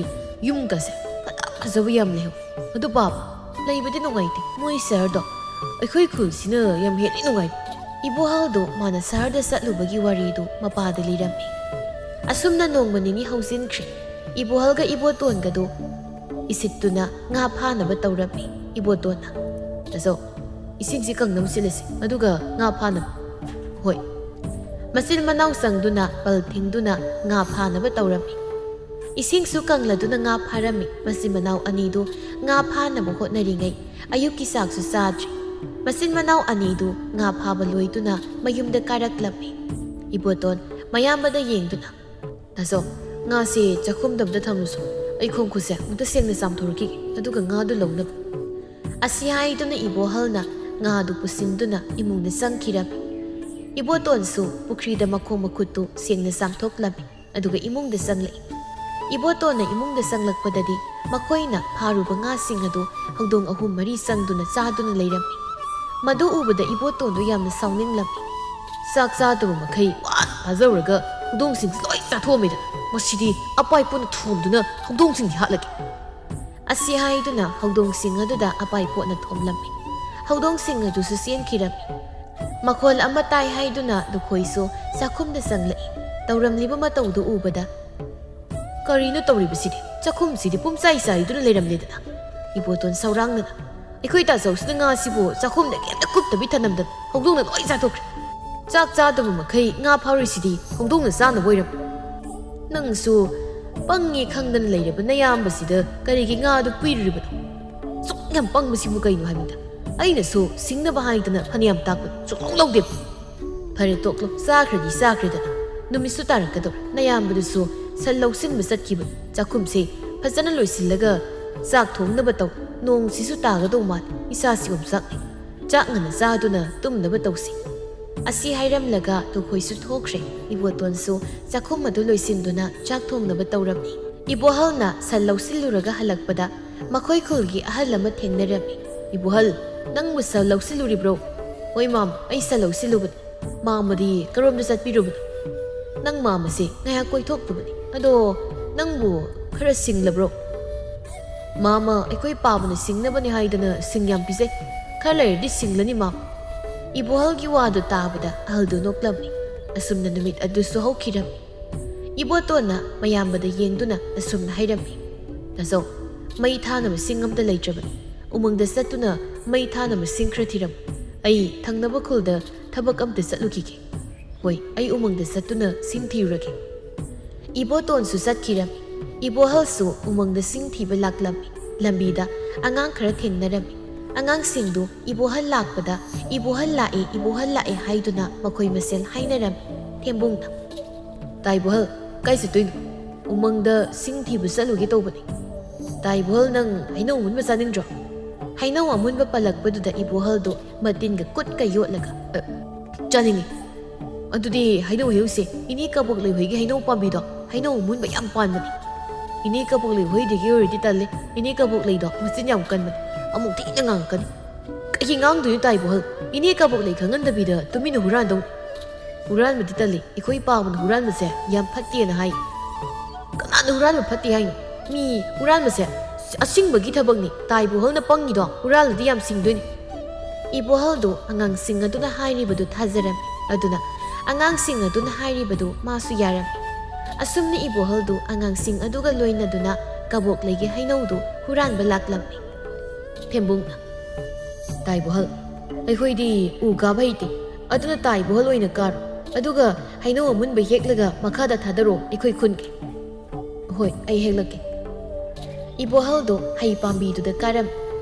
ꯌꯨꯝꯒꯁꯦ ꯐꯖ ꯐꯖꯕ ꯌꯥꯝ ꯂꯩꯍꯧꯋꯤ꯫ ꯑꯗꯨ ꯕꯥꯕꯥ, ꯂꯩꯕꯗꯤ ꯅꯨꯡꯉꯥꯏꯇꯦ꯫ ꯃꯣꯏ ꯁꯍꯔꯗꯣ ꯑꯩꯈꯣꯏ ꯈꯨꯜꯁꯤꯅ ꯌꯥꯝ ꯍꯦꯜꯂꯤ ꯅꯨꯡꯉꯥꯏꯕ꯫" ꯏꯕꯣꯍꯜꯗꯣ ꯃꯥꯅ ꯁꯍꯔꯗ ꯆꯠꯂꯨꯕꯒꯤ ꯋꯥꯔꯤꯗꯨ ꯃꯄꯥꯗ ꯂꯤꯔꯝꯃꯤ꯫ ꯑꯁꯨꯝꯅ ꯅꯣꯡꯃ ꯅꯤꯅꯤ ꯍꯧꯖꯤꯟꯈ꯭ꯔꯦ꯫ ꯏꯕꯣꯍꯜꯒ ꯏꯕꯣꯇꯣꯟꯒꯗꯨ ꯏꯁꯤꯠꯇꯨꯅ ꯉꯥ ꯐꯥꯅꯕ ꯇꯧꯔꯝꯃꯤ꯫ ꯏꯕꯣꯇꯣꯟꯅ, "ꯇꯥꯆꯧ, ꯏꯁꯤꯡꯁꯤ ꯀꯪꯅꯕ ꯁꯤꯜꯂꯁꯤ, ꯑꯗꯨꯒ ꯉꯥ ꯐꯥꯅꯕ꯫" "ꯍꯣꯏ꯫" ꯃꯆꯤꯟ ꯃꯅꯥꯎ ꯆꯪꯗꯨꯅ ꯄꯜ ꯊꯤꯡꯗꯨꯅ ꯉꯥ ꯐꯥꯅꯕ ꯇꯧꯔꯝꯃꯤ꯫ ꯏꯁꯤꯡꯁꯨ ꯀꯪꯂꯗꯨꯅ ꯉꯥ ꯐꯥꯔꯝꯃꯤ꯫ ꯃꯆꯤꯟ ꯃꯅꯥꯎ ꯑꯅꯤꯗꯨ ꯉꯥ ꯐꯥꯅꯕ ꯍꯣꯠꯅꯔꯤꯉꯩ ꯑꯌꯨꯛꯀꯤ ꯆꯥꯛꯁꯨ ꯆꯥꯗ꯭ꯔꯤ꯫ ꯃꯆꯤꯟ ꯃꯅꯥꯎ ꯑꯅꯤꯗꯨ ꯉꯥ ꯐꯥꯕ ꯂꯣꯏꯗꯨꯅ ꯃꯌꯨꯝꯗ ꯀꯥꯔꯛꯂꯝꯃꯤ꯫ ꯏꯕꯣꯇꯣꯟ ꯃꯌꯥꯝꯕꯗ ꯌꯦꯡꯗꯨꯅ, "ꯇꯥꯆꯧ, ꯉꯥꯁꯦ ꯆꯥꯛꯈꯨꯝꯗ ꯑꯝꯇ ꯊꯝꯂꯨꯁꯣ꯫ ꯑꯩ ꯈꯣꯡ ꯈꯨꯠꯁꯦ ꯑꯝꯇ ꯁꯦꯡꯅ ꯆꯥꯝꯊꯣꯔꯛꯈꯤꯒꯦ, ꯑꯗꯨꯒ ꯉꯥꯗꯨ ꯂꯧꯅꯕ꯫" ꯑꯁꯤ ꯍꯥꯏꯗꯨꯅ ꯏꯕꯣꯍꯜꯅ ꯉꯥꯗꯨ ꯄꯨꯁꯤꯟꯗꯨꯅ ꯏꯃꯨꯡꯗ ꯆꯪꯈꯤꯔꯝꯃꯤ꯫ ꯏꯕꯣꯇꯣꯟꯁꯨ ꯄꯨꯈ꯭ꯔꯤꯗ ꯃꯈꯣꯡ ꯃꯈꯨꯠꯇꯨ ꯁꯦꯡꯅ ꯆꯥꯝꯊꯣꯛꯂꯝꯃꯤ, ꯑꯗꯨꯒ ꯏꯃꯨꯡꯗ ꯆꯪꯂꯛꯏ꯫ ꯏꯕꯣꯇꯣꯟꯅ ꯏꯃꯨꯡꯗ ꯆꯪꯂꯛꯄꯗꯗꯤ ꯃꯈꯣꯏꯅ ꯐꯥꯔꯨꯕ ꯉꯥꯁꯤꯡ ꯑꯗꯨ ꯍꯧꯗꯣꯡ ꯑꯍꯨꯝ ꯃꯔꯤ ꯆꯪꯗꯨꯅ ꯆꯥꯗꯨꯅ ꯂꯩꯔꯝꯃꯤ꯫ ꯃꯗꯨ ꯎꯕꯗ ꯏꯕꯣꯇꯣꯟꯗꯨ ꯌꯥꯝꯅ ꯁꯥꯎꯅꯤꯡꯂꯝꯃꯤ꯫ "ꯆꯥꯛ ꯆꯥꯗꯕ ꯃꯈꯩ ꯋꯥꯅ ꯐꯥꯖꯔꯨꯔꯒ ꯍꯧꯗꯣꯡꯁꯤꯡꯁꯤ ꯂꯣꯏ ꯆꯥꯊꯣꯛꯑꯝꯃꯤꯗꯅ, ꯃꯁꯤꯗꯤ ꯑꯄꯥꯏ ꯄꯨꯟꯅ ꯊꯣꯝꯗꯨꯅ ꯍꯧꯗꯣꯡꯁꯤꯡꯗꯤ ꯍꯥꯠꯂꯒꯦ꯫" ꯑꯁꯤ ꯍꯥꯏꯗꯨꯅ ꯍꯧꯗꯣꯡꯁꯤꯡ ꯑꯗꯨꯗ ꯑꯄꯥꯏ ꯄꯣꯠꯅ ꯊꯣꯝꯂꯝꯃꯤ꯫ ꯍꯧꯗꯣꯡꯁꯤꯡ ꯑꯗꯨꯁꯨ ꯆꯦꯟꯈꯤꯔꯝꯃꯤ꯫ ꯃꯈꯣꯜ ꯑꯃ ꯇꯥꯏ ꯍꯥꯏꯗꯨꯅ ꯂꯨꯈꯣꯏꯁꯨ ꯆꯥꯛꯈꯨꯝꯗ ꯆꯪꯂꯛꯏ꯫ ꯇꯧꯔꯝꯂꯤꯕ ꯃꯇꯧꯗꯨ ꯎꯕꯗ, "ꯀꯔꯤꯅꯣ ꯇꯧꯔꯤꯕꯁꯤꯗꯤ? ꯆꯥꯛꯈꯨꯝꯁꯤꯗꯤ ꯄꯨꯝꯆꯥꯏ ꯆꯥꯏꯗꯨꯅ ꯂꯩꯔꯝꯂꯦꯗꯅ?" ꯏꯕꯣꯇꯣꯟ ꯁꯧꯔꯥꯡꯅꯅ, "ꯑꯩꯈꯣꯏ ꯇꯥꯆꯧꯁꯤꯅ ꯉꯥꯁꯤꯕꯨ ꯆꯥꯛꯈꯨꯝꯗ ꯀꯩꯝꯇ ꯀꯨꯞꯇꯕꯤ ꯊꯅꯝꯗꯅ ꯍꯧꯗꯣꯡꯅ ꯂꯣꯏ ꯆꯥꯊꯣꯛꯈ꯭ꯔꯦ꯫ ꯆꯥꯛ ꯆꯥꯗꯕ ꯃꯈꯩ ꯉꯥ ꯐꯥꯔꯨꯏꯁꯤꯗꯤ ꯍꯧꯗꯣꯡꯅ ꯆꯥꯅꯕ ꯑꯣꯏꯔꯝꯃꯤ꯫ ꯅꯪꯁꯨ ꯄꯪꯉꯦ ꯈꯪꯗꯅ ꯂꯩꯔꯕ ꯅꯌꯥꯝꯕꯁꯤꯗ ꯀꯔꯤꯒꯤ ꯉꯥꯗꯨ ꯄꯤꯔꯨꯔꯤꯕꯅꯣ? ꯁꯨꯛ ꯌꯥꯝ ꯄꯪꯕꯁꯤꯕꯨ ꯀꯩꯅꯣ ꯍꯥꯏꯕꯅꯤꯗ꯫ ꯑꯩꯅꯁꯨ ꯁꯤꯡꯅꯕ ꯍꯥꯏꯗꯅ ꯐꯅꯌꯥꯝ ꯇꯥꯛꯄꯅꯤ, ꯁꯨꯛꯂꯧ ꯂꯧꯗꯦꯕ꯫ ꯐꯔꯦ ꯇꯣꯛꯂꯣ, ꯆꯥꯈ꯭ꯔꯗꯤ ꯆꯥꯈ꯭ꯔꯦꯗꯅ꯫ ꯅꯨꯃꯤꯠꯁꯨ ꯇꯥꯔꯛꯀꯗꯧꯔꯦ꯫ ꯅꯌꯥꯝꯕꯗꯨꯁꯨ ꯁꯟ ꯂꯧꯁꯤꯟꯕ ꯆꯠꯈꯤꯕꯅꯤ꯫ ꯆꯥꯛꯈꯨꯝꯁꯦ ꯐꯖꯅ ꯂꯣꯏꯁꯤꯜꯂꯒ ꯆꯥꯛ ꯊꯣꯡꯅꯕ ꯇꯧ꯫ ꯅꯣꯡꯁꯤꯁꯨ ꯇꯥꯒꯗꯧ ꯃꯥꯜꯂꯤ꯫ ꯏꯁꯥꯁꯤ ꯑꯣꯝꯆꯥꯛꯅꯩ꯫ ꯆꯥꯛ ꯉꯟꯅ ꯆꯥꯗꯨꯅ ꯇꯨꯝꯅꯕ ꯇꯧꯁꯤ꯫" ꯑꯁꯤ ꯍꯥꯏꯔꯝꯂꯒ ꯂꯨꯈꯣꯏꯁꯨ ꯊꯣꯛꯈ꯭ꯔꯦ꯫ ꯏꯕꯣꯇꯣꯟꯁꯨ ꯆꯥꯛꯈꯨꯝ ꯑꯗꯨ ꯂꯣꯏꯁꯤꯟꯗꯨꯅ ꯆꯥꯛ ꯊꯣꯡꯅꯕ ꯇꯧꯔꯝꯃꯤ꯫ ꯏꯕꯣꯍꯜꯅ ꯁꯟ ꯂꯧꯁꯤꯜꯂꯨꯔꯒ ꯍꯜꯂꯛꯄꯗ ꯃꯈꯣꯏ ꯈꯨꯜꯒꯤ ꯑꯍꯜ ꯑꯃ ꯊꯦꯡꯅꯔꯝꯃꯤ꯫ "ꯏꯕꯣꯍꯜ, ꯅꯪꯕꯨ ꯁꯟ ꯂꯧꯁꯤꯜꯂꯨꯔꯤꯕ꯭ꯔꯣ?" "ꯍꯣꯏ ꯃꯥꯝ, ꯑꯩ ꯁꯟ ꯂꯧꯁꯤꯜꯂꯨꯕꯅꯤ꯫" "ꯃꯥꯃꯗꯤ ꯀꯔꯣꯝꯗ ꯆꯠꯄꯤꯔꯨꯕꯅꯣ?" "ꯅꯪ ꯃꯥꯃꯁꯦ ꯉꯥꯏꯍꯥꯛ ꯀꯣꯏꯊꯣꯛꯂꯨꯕꯅꯤ꯫ ꯑꯗꯣ ꯅꯪꯕꯨ ꯈꯔ ꯁꯤꯡꯂꯕ꯭ꯔꯣ?" "ꯃꯥꯃ, ꯑꯩꯈꯣꯏ ꯄꯥꯕꯅ ꯁꯤꯡꯅꯕꯅꯤ ꯍꯥꯏꯗꯅ ꯁꯤꯡ ꯌꯥꯝ ꯄꯤꯖꯩ꯫ ꯈꯔ ꯂꯩꯔꯗꯤ ꯁꯤꯡꯂꯅꯤ ꯃꯥꯝ꯫" ꯏꯕꯣꯍꯜꯒꯤ ꯋꯥꯗꯨ ꯇꯥꯕꯗ ꯑꯍꯜꯗꯨ ꯅꯣꯛꯂꯝꯃꯤ꯫ ꯑꯁꯨꯝꯅ ꯅꯨꯃꯤꯠ ꯑꯗꯨꯁꯨ ꯍꯧꯈꯤꯔꯝꯃꯤ꯫ ꯏꯕꯣꯇꯣꯟꯅ ꯃꯌꯥꯝꯕꯗ ꯌꯦꯡꯗꯨꯅ ꯑꯁꯨꯝꯅ ꯍꯥꯏꯔꯝꯃꯤ, "ꯇꯥꯆꯧ, ꯃꯩ ꯊꯥꯅꯕ ꯁꯤꯡ ꯑꯝꯇ ꯂꯩꯇ꯭ꯔꯕꯅꯤ꯫ ꯎꯃꯪꯗ ꯆꯠꯇꯨꯅ ꯃꯩ ꯊꯥꯅꯕ ꯁꯤꯡ ꯈꯔ ꯊꯤꯔꯝꯃꯨ꯫ ꯑꯩ ꯊꯪꯅꯕ ꯈꯨꯜꯗ ꯊꯕꯛ ꯑꯝꯇ ꯆꯠꯂꯨꯈꯤꯒꯦ꯫" "ꯍꯣꯏ, ꯑꯩ ꯎꯃꯪꯗ ꯆꯠꯇꯨꯅ ꯁꯤꯡ ꯊꯤꯔꯨꯔꯒꯦ꯫" ꯏꯕꯣꯇꯣꯟꯁꯨ ꯆꯠꯈꯤꯔꯝꯃꯤ꯫ ꯏꯕꯣꯍꯜꯁꯨ ꯎꯃꯪꯗ ꯁꯤꯡ ꯊꯤꯕ ꯂꯥꯛꯂꯝꯃꯤ꯫ ꯂꯝꯕꯤꯗ ꯑꯉꯥꯡ ꯈꯔ ꯊꯦꯡꯅꯔꯝꯃꯤ꯫ ꯑꯉꯥꯡꯁꯤꯡꯗꯨ ꯏꯕꯣꯍꯜ ꯂꯥꯛꯄꯗ "ꯏꯕꯣꯍꯜ ꯂꯥꯛꯑꯦ, ꯏꯕꯣꯍꯜ ꯂꯥꯛꯑꯦ" ꯍꯥꯏꯗꯨꯅ ꯃꯈꯣꯏ ꯃꯁꯦꯜ ꯍꯥꯏꯅꯔꯝꯃꯤ꯫ ꯊꯦꯝꯕꯨꯡꯅ, "ꯇꯥ ꯏꯕꯣꯍꯜ, ꯀꯥꯏ ꯆꯠꯇꯣꯏꯅꯣ?" "ꯎꯃꯪꯗ ꯁꯤꯡ ꯊꯤꯕ ꯆꯠꯂꯨꯒꯦ ꯇꯧꯕꯅꯤ꯫" "ꯇꯥ ꯏꯕꯣꯍꯜ, ꯅꯪ ꯍꯩꯅꯧ ꯑꯃꯨꯟꯕ ꯆꯥꯅꯤꯡꯗ꯭ꯔꯣ?" ꯍꯩꯅꯧ ꯑꯃꯨꯟꯕ ꯄꯜꯂꯛꯄꯗꯨꯗ ꯏꯕꯣꯍꯜꯗꯨ ꯃꯇꯤꯟꯒ ꯈꯨꯠꯀ ꯌꯣꯠꯂꯒ, "ꯑ, ꯆꯥꯅꯤꯡꯉꯤ꯫" "ꯑꯗꯨꯗꯤ ꯍꯩꯅꯧ ꯍꯦꯛꯎꯁꯦ꯫ ꯏꯅꯦ ꯀꯕꯣꯛꯂꯩ ꯍꯣꯏꯒꯤ ꯍꯩꯅꯧ ꯄꯥꯝꯕꯤꯗꯣ ꯍꯩꯅꯧ ꯑꯃꯨꯟꯕ ꯌꯥꯝ ꯄꯥꯟꯕꯅꯤ꯫" "ꯏꯅꯦ ꯀꯕꯣꯛꯂꯩ ꯍꯣꯏꯗꯒꯤ ꯑꯣꯏꯔꯗꯤ ꯇꯜꯂꯦ꯫ ꯏꯅꯦ ꯀꯕꯣꯛꯂꯩꯗꯣ ꯃꯆꯤꯟ ꯌꯥꯝ ꯀꯟꯕꯅꯤ꯫ ꯑꯃꯨꯛ ꯊꯤꯅ ꯉꯥꯡꯉꯛꯀꯅꯤ꯫" "ꯀꯩꯒꯤ ꯉꯥꯡꯗꯣꯏꯅꯣ ꯇꯥ ꯏꯕꯣꯍꯜ? ꯏꯅꯦ ꯀꯕꯣꯛꯂꯩ ꯈꯪꯍꯟꯗꯕꯤꯗ ꯇꯨꯃꯤꯟꯅ ꯍꯨꯔꯥꯟꯗꯧꯅꯤ꯫" "ꯍꯨꯔꯥꯟꯕꯗꯤ ꯇꯜꯂꯤ꯫ ꯑꯩꯈꯣꯏ ꯄꯥꯕꯅ ꯍꯨꯔꯥꯟꯕꯁꯦ ꯌꯥꯝ ꯐꯠꯇꯦꯅ ꯍꯥꯏ꯫" "ꯀꯅꯥꯅ ꯍꯨꯔꯥꯟꯕ ꯐꯠꯇꯦ ꯍꯥꯏꯅꯣ? ꯃꯤ ꯍꯨꯔꯥꯟꯕꯁꯦ ꯑꯁꯤꯡꯕꯒꯤ ꯊꯕꯛꯅꯤ꯫ ꯇꯥ ꯏꯕꯣꯍꯜꯅ ꯄꯪꯉꯤꯗꯣ꯫ ꯍꯨꯔꯥꯜꯂꯗꯤ ꯌꯥꯝ ꯁꯤꯡꯗꯣꯏꯅꯤ꯫" ꯏꯕꯣꯍꯜꯗꯨ ꯑꯉꯥꯡꯁꯤꯡ ꯑꯗꯨꯅ ꯍꯥꯏꯔꯤꯕꯗꯨ ꯊꯥꯖꯔꯝꯃꯤ꯫ ꯑꯗꯨꯅ ꯑꯉꯥꯡꯁꯤꯡ ꯑꯗꯨꯅ ꯍꯥꯏꯔꯤꯕꯗꯨ ꯃꯥꯁꯨ ꯌꯥꯔꯝꯃꯤ꯫ ꯑꯁꯨꯝꯅ ꯏꯕꯣꯍꯜꯗꯨ ꯑꯉꯥꯡꯁꯤꯡ ꯑꯗꯨꯒ ꯂꯣꯏꯅꯗꯨꯅ ꯀꯕꯣꯛꯂꯩꯒꯤ ꯍꯩꯅꯧꯗꯨ ꯍꯨꯔꯥꯟꯕ ꯂꯥꯛꯂꯝꯃꯤ꯫ ꯊꯦꯝꯕꯨꯡꯅ, "ꯇꯥ ꯏꯕꯣꯍꯜ, ꯑꯩꯈꯣꯏꯗꯤ ꯎ ꯀꯥꯕ ꯍꯩꯇꯦ, ꯑꯗꯨꯅ ꯇꯥ ꯏꯕꯣꯍꯜ ꯑꯣꯏꯅ ꯀꯥꯔꯣ, ꯑꯗꯨꯒ ꯍꯩꯅꯧ ꯑꯃꯨꯟꯕ ꯍꯦꯛꯂꯒ ꯃꯈꯥꯗ ꯊꯥꯗꯔꯣ, ꯑꯩꯈꯣꯏ ꯈꯨꯟꯒꯦ꯫" "ꯍꯣꯏ, ꯑꯩ ꯍꯦꯛꯂꯛꯀꯦ꯫" ꯏꯕꯣꯍꯜꯗꯣ ꯍꯩ ꯄꯥꯝꯕꯤꯗꯨꯗ ꯀꯥꯔꯝꯃꯤ꯫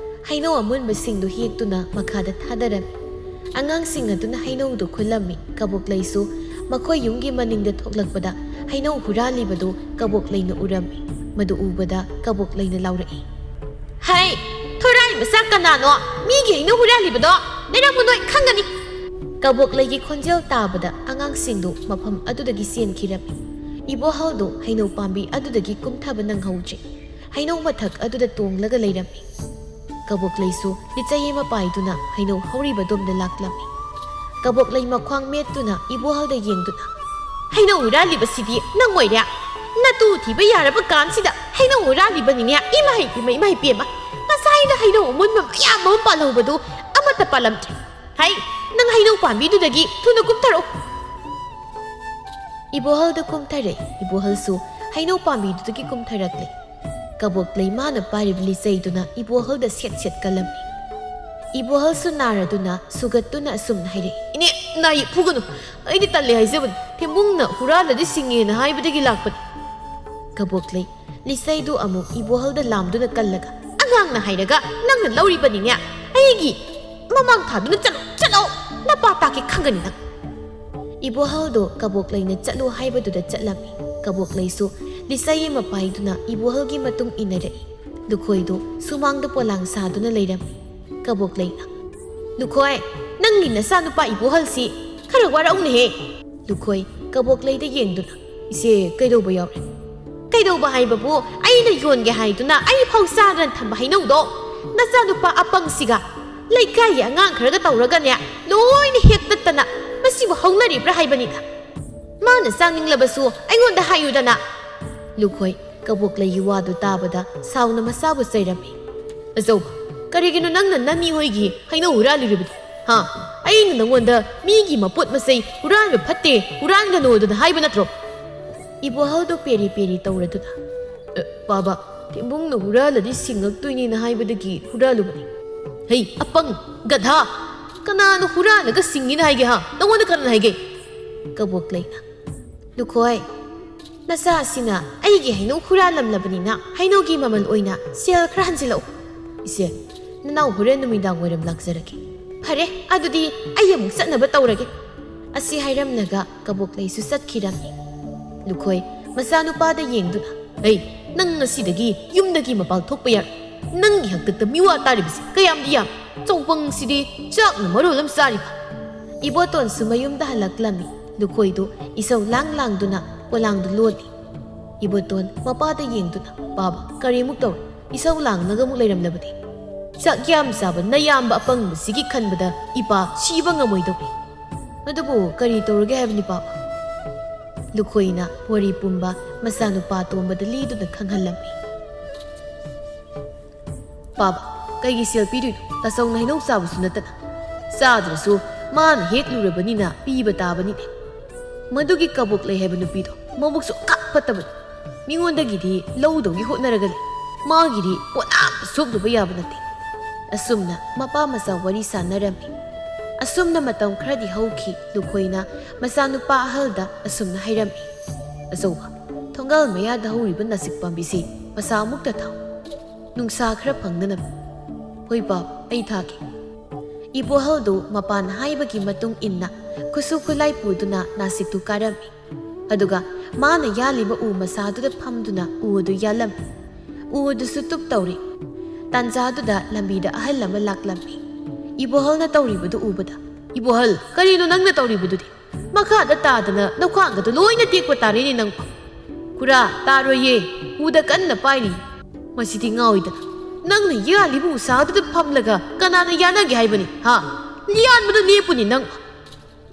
ꯍꯩꯅꯧ ꯑꯃꯨꯟꯕꯁꯤꯡꯗꯨ ꯍꯦꯛꯇꯨꯅ ꯃꯈꯥꯗ ꯊꯥꯗꯔꯝꯃꯤ꯫ ꯑꯉꯥꯡꯁꯤꯡ ꯑꯗꯨꯅ ꯍꯩꯅꯧꯗꯨ ꯈꯨꯜꯂꯝꯃꯤ꯫ ꯀꯕꯣꯛꯂꯩꯁꯨ ꯃꯈꯣꯏ ꯌꯨꯝꯒꯤ ꯃꯅꯤꯡꯗ ꯊꯣꯛꯂꯛꯄꯗ ꯍꯩꯅꯧ ꯍꯨꯔꯥꯜꯂꯤꯕꯗꯨ ꯀꯕꯣꯛꯂꯩꯅ ꯎꯔꯝꯃꯤ꯫ ꯃꯗꯨ ꯎꯕꯗ ꯀꯕꯣꯛꯂꯩꯅ ꯂꯥꯎꯔꯛꯏ, "ꯍꯩ, ꯊꯣꯔꯥꯏ ꯃꯆꯥ ꯀꯅꯥꯅꯣ? ꯃꯤꯒꯤ ꯍꯩꯅꯧ ꯍꯨꯔꯥꯜꯂꯤꯕꯗꯣ? ꯅꯩꯔꯝꯃꯨ ꯅꯣꯏ ꯈꯪꯒꯅꯤ!" ꯀꯕꯣꯛꯂꯩꯒꯤ ꯈꯣꯟꯖꯦꯜ ꯇꯥꯕꯗ ꯑꯉꯥꯡꯁꯤꯡꯗꯨ ꯃꯐꯝ ꯑꯗꯨꯗꯒꯤ ꯆꯦꯟꯈꯤꯔꯝꯃꯤ꯫ ꯏꯕꯣꯍꯜꯗꯨ ꯍꯩꯅꯧ ꯄꯥꯝꯕꯤ ꯑꯗꯨꯗꯒꯤ ꯀꯨꯝꯊꯕ ꯅꯪꯍꯧꯗ꯭ꯔꯤ꯫ ꯍꯩꯅꯧ ꯃꯊꯛ ꯑꯗꯨꯗ ꯇꯣꯡꯂꯒ ꯂꯩꯔꯝꯃꯤ꯫ ꯀꯕꯣꯛꯂꯩꯁꯨ ꯂꯤꯆꯩ ꯑꯃ ꯄꯥꯏꯗꯨꯅ ꯍꯩꯅꯧ ꯍꯧꯔꯤꯕꯗꯣꯝꯗ ꯂꯥꯛꯂꯝꯃꯤ꯫ ꯀꯕꯣꯛꯂꯩ ꯃꯈ꯭ꯋꯥꯡ ꯃꯦꯠꯇꯨꯅ ꯏꯕꯣꯍꯜꯗ ꯌꯦꯡꯗꯨꯅ, "ꯍꯩꯅꯧ ꯍꯨꯔꯥꯜꯂꯤꯕꯁꯤꯗꯤ ꯅꯪ ꯑꯣꯏꯔꯦ꯫ ꯅꯇꯨ ꯊꯤꯕ ꯌꯥꯔꯕ ꯀꯥꯟꯁꯤꯗ ꯍꯩꯅꯧ ꯍꯨꯔꯥꯜꯂꯤꯕꯅꯤꯅꯦ꯫ ꯏꯃꯥ ꯏꯄꯦꯝꯃ, ꯏꯃꯥ ꯏꯄꯦꯝꯃ꯫ ꯉꯁꯥꯏꯗ ꯍꯩꯅꯧ ꯑꯃꯨꯟꯕ ꯃꯌꯥꯝ ꯑꯃ ꯄꯥꯜꯍꯧꯕꯗꯨ ꯑꯃꯠꯇ ꯄꯥꯜꯂꯝꯗ꯭ꯔꯦ꯫ ꯍꯩ, ꯅꯪ ꯍꯩꯅꯧ ꯄꯥꯝꯕꯤꯗꯨꯗꯒꯤ ꯊꯨꯅ ꯀꯨꯝꯊꯔꯛꯎ!" ꯏꯕꯣꯍꯜꯗꯨ ꯀꯨꯝꯊꯔꯦ꯫ ꯏꯕꯣꯍꯜꯁꯨ ꯍꯩꯅꯧ ꯄꯥꯝꯕꯤꯗꯨꯗꯒꯤ ꯀꯨꯝꯊꯔꯛꯂꯦ꯫ ꯀꯕꯣꯛꯂꯩ ꯃꯥꯅ ꯄꯥꯏꯔꯤꯕ ꯂꯤꯆꯩꯗꯨꯅ ꯏꯕꯣꯍꯜꯗ ꯁꯦꯠ ꯁꯦꯠ ꯀꯜꯂꯝꯃꯤ꯫ ꯏꯕꯣꯍꯜꯁꯨ ꯅꯥꯔꯗꯨꯅ ꯁꯨꯒꯠꯇꯨꯅ ꯑꯁꯨꯝꯅ ꯍꯥꯏꯔꯛꯏ, "ꯏꯅꯦ, ꯅꯥ ꯌꯦꯛ ꯐꯨꯒꯅꯨ꯫ ꯑꯩꯗꯤ ꯇꯜꯂꯦ ꯍꯥꯏꯖꯕꯅꯤ꯫ ꯊꯦꯝꯕꯨꯡꯅ ꯍꯨꯔꯥꯜꯂꯗꯤ ꯁꯤꯡꯉꯦꯅ ꯍꯥꯏꯕꯗꯒꯤ ꯂꯥꯛꯄꯅꯤ꯫" ꯀꯕꯣꯛꯂꯩ ꯂꯤꯆꯩꯗꯨ ꯑꯃꯨꯛ ꯏꯕꯣꯍꯜꯗ ꯂꯥꯝꯗꯨꯅ ꯀꯜꯂꯒ, "ꯑꯉꯥꯡꯅ ꯍꯥꯏꯔꯒ ꯅꯪꯅ ꯂꯧꯔꯤꯕꯅꯤꯅꯦ꯫ ꯑꯩꯒꯤ ꯃꯃꯥꯡ ꯊꯥꯗꯨꯅ ꯆꯠꯂꯣ, ꯆꯠꯂꯣ꯫ ꯅꯄꯥ ꯇꯥꯛꯀꯦ ꯈꯪꯒꯅꯤ ꯅꯪ꯫" ꯏꯕꯣꯍꯜꯗꯣ ꯀꯕꯣꯛꯂꯩꯅ ꯆꯠꯂꯣ ꯍꯥꯏꯕꯗꯨꯗ ꯆꯠꯂꯝꯃꯤ꯫ ꯀꯕꯣꯛꯂꯩꯁꯨ ꯂꯤꯆꯩ ꯑꯃ ꯄꯥꯏꯗꯨꯅ ꯏꯕꯣꯍꯜꯒꯤ ꯃꯇꯨꯡ ꯏꯟꯅꯔꯛꯏ꯫ ꯂꯨꯈꯣꯏꯗꯨ ꯁꯨꯃꯥꯡꯗ ꯄꯣꯂꯥꯡ ꯁꯥꯗꯨꯅ ꯂꯩꯔꯝꯃꯤ꯫ ꯀꯕꯣꯛꯂꯩꯅ, "ꯂꯨꯈꯣꯏ, ꯅꯪꯒꯤ ꯅꯆꯥꯅꯨꯄꯥ ꯏꯕꯣꯍꯜꯁꯤ ꯈꯔ ꯋꯥꯔꯛꯎꯅꯦꯍꯦ꯫" ꯂꯨꯈꯣꯏ ꯀꯕꯣꯛꯂꯩꯗ ꯌꯦꯡꯗꯨꯅ, "ꯏꯆꯦ, ꯀꯩꯗꯧꯕ ꯌꯥꯎꯔꯦ?" "ꯀꯩꯗꯧꯕ ꯍꯥꯏꯕꯕꯨ, ꯑꯩꯅ ꯌꯣꯟꯒꯦ ꯍꯥꯏꯗꯨꯅ ꯑꯩ ꯐꯥꯎ ꯆꯥꯗꯅ ꯊꯝꯕ ꯍꯩꯅꯧꯗꯣ ꯅꯆꯥꯅꯨꯄꯥ ꯑꯄꯪꯁꯤꯒ ꯂꯩꯀꯥꯏꯒꯤ ꯑꯉꯥꯡ ꯈꯔꯒ ꯇꯧꯔꯒꯅꯦ, ꯂꯣꯏꯅ ꯍꯦꯛꯇꯠꯇꯅ ꯃꯁꯤꯕꯨ ꯍꯧꯅꯔꯤꯕ꯭ꯔꯥ ꯍꯥꯏꯕꯅꯤꯗ꯫ ꯃꯥꯅ ꯆꯥꯅꯤꯡꯂꯕꯁꯨ ꯑꯩꯉꯣꯟꯗ ꯍꯥꯏꯌꯨꯗꯅ꯫" ꯂꯨꯈꯣꯏ ꯀꯕꯣꯛꯂꯩꯒꯤ ꯋꯥꯗꯨ ꯇꯥꯕꯗ ꯁꯥꯎꯅ ꯃꯆꯥꯕꯨ ꯆꯩꯔꯝꯃꯤ꯫ "ꯑꯆꯧꯕ, ꯀꯔꯤꯒꯤꯅꯣ ꯅꯪꯅ ꯅꯅꯤ ꯍꯣꯏꯒꯤ ꯍꯩꯅꯧ ꯍꯨꯔꯥꯜꯂꯤꯔꯤꯕꯗꯤ? ꯍꯥ? ꯑꯩꯅ ꯅꯉꯣꯟꯗ ꯃꯤꯒꯤ ꯃꯄꯣꯠ ꯃꯆꯩ ꯍꯨꯔꯥꯟꯕ ꯐꯠꯇꯦ, ꯍꯨꯔꯥꯟꯒꯅꯨꯗꯅ ꯍꯥꯏꯕ ꯅꯠꯇ꯭ꯔꯣ?" ꯏꯕꯣꯍꯜꯗꯨ ꯄꯦꯔꯤ ꯄꯦꯔꯤ ꯇꯧꯔꯗꯨꯅ, "ꯑꯦ, ꯄꯥꯕ, ꯊꯦꯝꯕꯨꯡꯅ ꯍꯨꯔꯥꯜꯂꯗꯤ ꯁꯤꯡꯉꯛꯇꯣꯏꯅꯦꯅ ꯍꯥꯏꯕꯗꯒꯤ ꯍꯨꯔꯥꯜꯂꯨꯕꯅꯤ꯫ ꯍꯩ, ꯑꯄꯪ, ꯒꯙꯥ! ꯀꯅꯥꯅ ꯍꯨꯔꯥꯜꯂꯒ ꯁꯤꯡꯉꯤꯅ ꯍꯥꯏꯒꯦ, ꯍꯥ? ꯅꯪꯉꯣꯟꯗ ꯀꯅꯥꯅ ꯍꯥꯏꯒꯦ?" ꯀꯕꯣꯛꯂꯩꯅ, "ꯂꯨꯈꯣꯏ, ꯅꯆꯥ ꯑꯁꯤꯅ ꯑꯩꯒꯤ ꯍꯩꯅꯧ ꯍꯨꯔꯥꯜꯂꯝꯂꯕꯅꯤꯅ ꯍꯩꯅꯧꯒꯤ ꯃꯃꯜ ꯑꯣꯏꯅ ꯁꯦꯜ ꯈꯔ ꯍꯟꯖꯤꯜꯂꯛꯎ꯫ ꯏꯆꯦ, ꯅꯅꯥꯎ ꯍꯣꯔꯦꯟ ꯅꯨꯃꯤꯗꯥꯡ ꯋꯥꯏꯔꯝ ꯂꯥꯛꯆꯔꯒꯦ꯫ ꯐꯔꯦ, ꯑꯗꯨꯗꯤ ꯑꯩ ꯑꯃꯨꯛ ꯆꯠꯅꯕ ꯇꯧꯔꯒꯦ꯫" ꯑꯁꯤ ꯍꯥꯏꯔꯝꯂꯒ ꯀꯕꯣꯛꯂꯩꯁꯨ ꯆꯠꯈꯤꯔꯝꯃꯤ꯫ ꯂꯨꯈꯣꯏ ꯃꯆꯥꯅꯨꯄꯥꯗ ꯌꯦꯡꯗꯨꯅ, "ꯍꯩ, ꯅꯪ ꯉꯁꯤꯗꯒꯤ ꯌꯨꯝꯗꯒꯤ ꯃꯄꯥꯟ ꯊꯣꯛꯄ ꯌꯥꯔꯣꯏ꯫ ꯅꯪꯒꯤ ꯍꯥꯛꯇꯛꯇ ꯃꯤꯋꯥ ꯇꯥꯔꯤꯕꯁꯤ ꯀꯌꯥꯝꯗꯤ ꯌꯥꯝ꯫ ꯆꯧꯕꯪꯁꯤꯗꯤ ꯆꯥꯛꯅ ꯃꯔꯣꯜ ꯑꯃ ꯆꯥꯔꯤꯕ꯫" ꯏꯕꯣꯇꯣꯟꯁꯨ ꯃꯌꯨꯝꯗ ꯍꯜꯂꯛꯂꯝꯃꯤ꯫ ꯂꯨꯈꯣꯏꯗꯨ ꯏꯁꯧ ꯂꯥꯡ ꯂꯥꯡꯗꯨꯅ ꯄꯣꯂꯥꯡꯗꯨ ꯂꯣꯜꯂꯤ꯫ ꯏꯕꯣꯇꯣꯟ ꯃꯄꯥꯗ ꯌꯦꯡꯗꯨꯅ, "ꯄꯥꯕ, ꯀꯔꯤꯃꯨꯛ ꯇꯧꯔꯦ? ꯏꯁꯧ ꯂꯥꯡꯂꯒ ꯑꯃꯨꯛ ꯂꯩꯔꯝꯂꯕꯗꯤ? ꯆꯥꯛ ꯌꯥꯝ ꯆꯥꯕ ꯅꯌꯥꯝꯕ ꯑꯄꯪꯕꯁꯤꯒꯤ ꯈꯟꯕꯗ ꯏꯄꯥ ꯁꯤꯕ ꯉꯝꯃꯣꯏꯗꯧꯔꯤ꯫ ꯑꯗꯨꯕꯨ ꯀꯔꯤ ꯇꯧꯔꯒꯦ ꯍꯥꯏꯕꯅꯤ, ꯄꯥꯕ?" ꯂꯨꯈꯣꯏꯅ ꯋꯥꯔꯤ ꯄꯨꯝꯕ ꯃꯆꯥꯅꯨꯄꯥ ꯑꯇꯣꯝꯕꯗ ꯂꯤꯗꯨꯅ ꯈꯪꯍꯜꯂꯝꯃꯤ꯫ "ꯄꯥꯕ, ꯀꯩꯒꯤ ꯁꯦꯜ ꯄꯤꯗꯣꯏꯅꯣ? ꯇꯥꯆꯧꯅ ꯍꯩꯅꯧ ꯆꯥꯕꯁꯨ ꯅꯠꯇꯅ꯫ ꯆꯥꯗ꯭ꯔꯁꯨ ꯃꯥꯅ ꯍꯦꯛꯂꯨꯔꯕꯅꯤꯅ ꯄꯤꯕ ꯇꯥꯕꯅꯤꯅꯦ꯫ ꯃꯗꯨꯒꯤ ꯀꯕꯣꯛꯂꯩ ꯍꯥꯏꯕ ꯅꯨꯄꯤꯗꯣ ꯃꯕꯨꯛꯁꯨ ꯑꯀꯥ ꯐꯠꯇꯕꯅꯤ꯫ ꯃꯤꯉꯣꯟꯗꯒꯤꯗꯤ ꯂꯧꯗꯧꯒꯤ ꯍꯣꯠꯅꯔꯒ ꯂꯩ꯫ ꯃꯥꯒꯤꯗꯤ ꯄꯣꯠ ꯑꯃꯇ ꯁꯣꯛꯂꯨꯕ ꯌꯥꯕ ꯅꯠꯇꯦ꯫" ꯑꯁꯨꯝꯅ ꯃꯄꯥ ꯃꯆꯥ ꯋꯥꯔꯤ ꯁꯥꯟꯅꯔꯝꯃꯤ꯫ ꯑꯁꯨꯝꯅ ꯃꯇꯝ ꯈꯔꯗꯤ ꯍꯧꯈꯤ꯫ ꯂꯨꯈꯣꯏꯅ ꯃꯆꯥꯅꯨꯄꯥ ꯑꯍꯜꯗ ꯑꯁꯨꯝꯅ ꯍꯥꯏꯔꯝꯃꯤ, "ꯑꯆꯧꯕ, ꯊꯣꯡꯒꯥꯜ ꯃꯌꯥꯗ ꯍꯧꯔꯤꯕ ꯅꯥꯁꯤꯛ ꯄꯥꯝꯕꯤꯁꯤ ꯃꯁꯥ ꯑꯃꯨꯛꯇ ꯊꯥꯎ꯫ ꯅꯨꯡꯁꯥ ꯈꯔ ꯐꯪꯅꯅꯕ꯫" "ꯍꯣꯏ ꯄꯥꯕ, ꯑꯩ ꯊꯥꯒꯦ꯫" ꯏꯕꯣꯍꯜꯗꯨ ꯃꯄꯥꯟ ꯍꯥꯏꯕꯒꯤ ꯃꯇꯨꯡ ꯏꯟꯅ ꯈꯨꯠꯁꯨ ꯈꯨꯠꯂꯥꯏ ꯄꯨꯗꯨꯅ ꯅꯥꯁꯤꯛꯇꯨ ꯀꯥꯔꯝꯃꯤ꯫ ꯑꯗꯨꯒ ꯃꯥꯅ ꯌꯥꯜꯂꯤꯕ ꯎ ꯃꯁꯥꯗꯨꯗ ꯐꯝꯗꯨꯅ ꯎ ꯑꯗꯨ ꯌꯥꯜꯂꯝꯃꯤ꯫ ꯎ ꯑꯗꯨꯁꯨ ꯇꯨꯞ ꯇꯧꯔꯤ꯫ ꯇꯥꯟꯖꯥꯗꯨꯗ ꯂꯝꯕꯤꯗ ꯑꯍꯜ ꯑꯃ ꯂꯥꯛꯂꯝꯃꯤ꯫ ꯏꯕꯣꯍꯜꯅ ꯇꯧꯔꯤꯕꯗꯨ ꯎꯕꯗ, "ꯏꯕꯣꯍꯜ, ꯀꯔꯤꯅꯣ ꯅꯪꯅ ꯇꯧꯔꯤꯕꯗꯨꯗꯤ? ꯃꯈꯥꯗ ꯇꯥꯗꯅ ꯅꯈ꯭ꯋꯥꯡꯒꯗꯨ ꯂꯣꯏꯅ ꯇꯦꯛꯄ ꯇꯥꯔꯦꯅꯦ ꯅꯪꯕꯨ꯫" "ꯈꯨꯔꯥ, ꯇꯥꯔꯣꯏꯌꯦ, ꯎꯗ ꯀꯟꯅ ꯄꯥꯏꯔꯤ꯫ ꯃꯁꯤꯗꯤ ꯉꯥꯎꯏꯗ꯫ ꯅꯪꯅ ꯌꯥꯜꯂꯤꯕ ꯎꯁꯥꯗꯨꯗ ꯐꯝꯂꯒ ꯀꯅꯥꯅ ꯌꯥꯅꯒꯦ ꯍꯥꯏꯕꯅꯤ, ꯍꯥ? ꯌꯥꯟꯕꯗꯨ ꯂꯦꯞꯄꯨꯅꯦ ꯅꯪ꯫"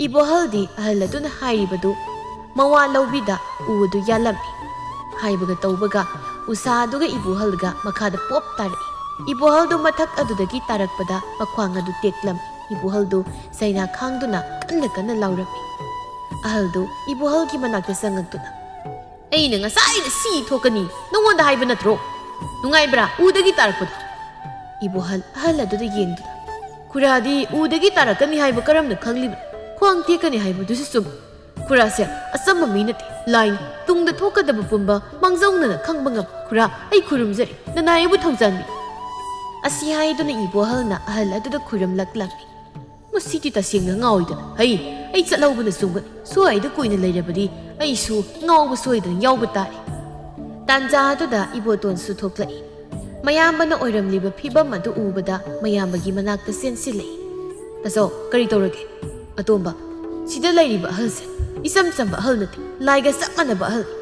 ꯏꯕꯣꯍꯜꯗꯤ ꯑꯍꯜ ꯑꯗꯨꯅ ꯍꯥꯏꯔꯤꯕꯗꯨ ꯃꯋꯥ ꯂꯧꯕꯤꯗ ꯎ ꯑꯗꯨ ꯌꯥꯜꯂꯝꯃꯤ꯫ ꯍꯥꯏꯕꯒ ꯇꯧꯕꯒ ꯎꯁꯥ ꯑꯗꯨꯒ ꯏꯕꯣꯍꯜꯒ ꯃꯈꯥꯗ ꯄꯣꯞ ꯇꯥꯔꯛꯏ꯫ ꯏꯕꯣꯍꯜꯗꯨ ꯃꯊꯛ ꯑꯗꯨꯗꯒꯤ ꯇꯥꯔꯛꯄꯗ ꯃꯈ꯭ꯋꯥꯡ ꯑꯗꯨ ꯇꯦꯛꯂꯝꯃꯤ꯫ ꯏꯕꯣꯍꯜꯗꯨ ꯆꯩꯅꯥ ꯈꯥꯡꯗꯨꯅ ꯀꯟꯅ ꯀꯟꯅ ꯂꯥꯎꯔꯝꯃꯤ꯫ ꯑꯍꯜꯗꯨ ꯏꯕꯣꯍꯜꯒꯤ ꯃꯅꯥꯛꯇ ꯆꯪꯉꯛꯇꯨꯅ, "ꯑꯩꯅ ꯉꯁꯥꯏꯅ ꯁꯤ ꯊꯣꯛꯀꯅꯤ ꯅꯉꯣꯟꯗ ꯍꯥꯏꯕ ꯅꯠꯇ꯭ꯔꯣ? ꯅꯨꯡꯉꯥꯏꯕ꯭ꯔꯥ ꯎꯗꯒꯤ ꯇꯥꯔꯛꯄꯗꯣ?" ꯏꯕꯣꯍꯜ ꯑꯍꯜ ꯑꯗꯨꯗ ꯌꯦꯡꯗꯨꯅ, "ꯈꯨꯔꯥꯗꯤ ꯎꯗꯒꯤ ꯇꯥꯔꯛꯀꯅꯤ ꯍꯥꯏꯕ ꯀꯔꯝꯅ ꯈꯪꯂꯤꯕꯅꯣ? ꯈ꯭ꯋꯥꯡ ꯇꯦꯛꯀꯅꯤ ꯍꯥꯏꯕꯗꯨꯁꯨ ꯆꯨꯝ꯫ ꯈꯨꯔꯥꯁꯦ ꯑꯆꯝꯕ ꯃꯤ ꯅꯠꯇꯦ, ꯂꯥꯏꯅꯤ꯫ ꯇꯨꯡꯗ ꯊꯣꯛꯀꯗꯕ ꯄꯨꯝꯕ ꯃꯥꯡꯖꯧꯅꯅ ꯈꯪꯕ ꯉꯝꯕ ꯈꯨꯔꯥ ꯑꯩ ꯈꯨꯔꯨꯝꯖꯔꯤ, ꯅꯅꯥꯏꯕꯨ ꯊꯧꯖꯥꯟꯕꯤ꯫" ꯑꯁꯤ ꯍꯥꯏꯗꯨꯅ ꯏꯕꯣꯍꯜꯅ ꯑꯍꯜ ꯑꯗꯨꯗ ꯈꯨꯔꯨꯝꯂꯛꯂꯝꯃꯤ꯫ "ꯃꯁꯤꯗꯤ ꯇꯁꯦꯡꯅ ꯉꯥꯎꯏꯗꯅ꯫ ꯍꯩ, ꯑꯩ ꯆꯠꯍꯧꯕꯅ ꯆꯨꯝꯒꯅꯤ꯫ ꯁ꯭ꯋꯥꯏꯗ ꯀꯨꯏꯅ ꯂꯩꯔꯕꯗꯤ ꯑꯩꯁꯨ ꯉꯥꯎꯕ ꯁꯣꯏꯗꯅ ꯌꯥꯎꯕ ꯇꯥꯔꯦ꯫" ꯇꯥꯟꯖꯥ ꯑꯗꯨꯗ ꯏꯕꯣꯇꯣꯟꯁꯨ ꯊꯣꯛꯂꯛꯏ꯫ ꯃꯌꯥꯝꯕꯅ ꯑꯣꯏꯔꯝꯂꯤꯕ ꯐꯤꯕꯝ ꯑꯗꯨ ꯎꯕꯗ ꯃꯌꯥꯝꯕꯒꯤ ꯃꯅꯥꯛꯇ ꯆꯦꯟꯁꯤꯜꯂꯛꯏ꯫ "ꯇꯥꯆꯧ, ꯀꯔꯤ ꯇꯧꯔꯒꯦ?" "ꯑꯇꯣꯝꯕ, ꯁꯤꯗ ꯂꯩꯔꯤꯕ ꯑꯍꯜꯁꯦ ꯏꯆꯝ ꯆꯝꯕ ꯑꯍꯜ ꯅꯠꯇꯦ, ꯂꯥꯏꯒ ꯆꯞ ꯃꯥꯟꯅꯕ ꯑꯍꯜꯅꯤ꯫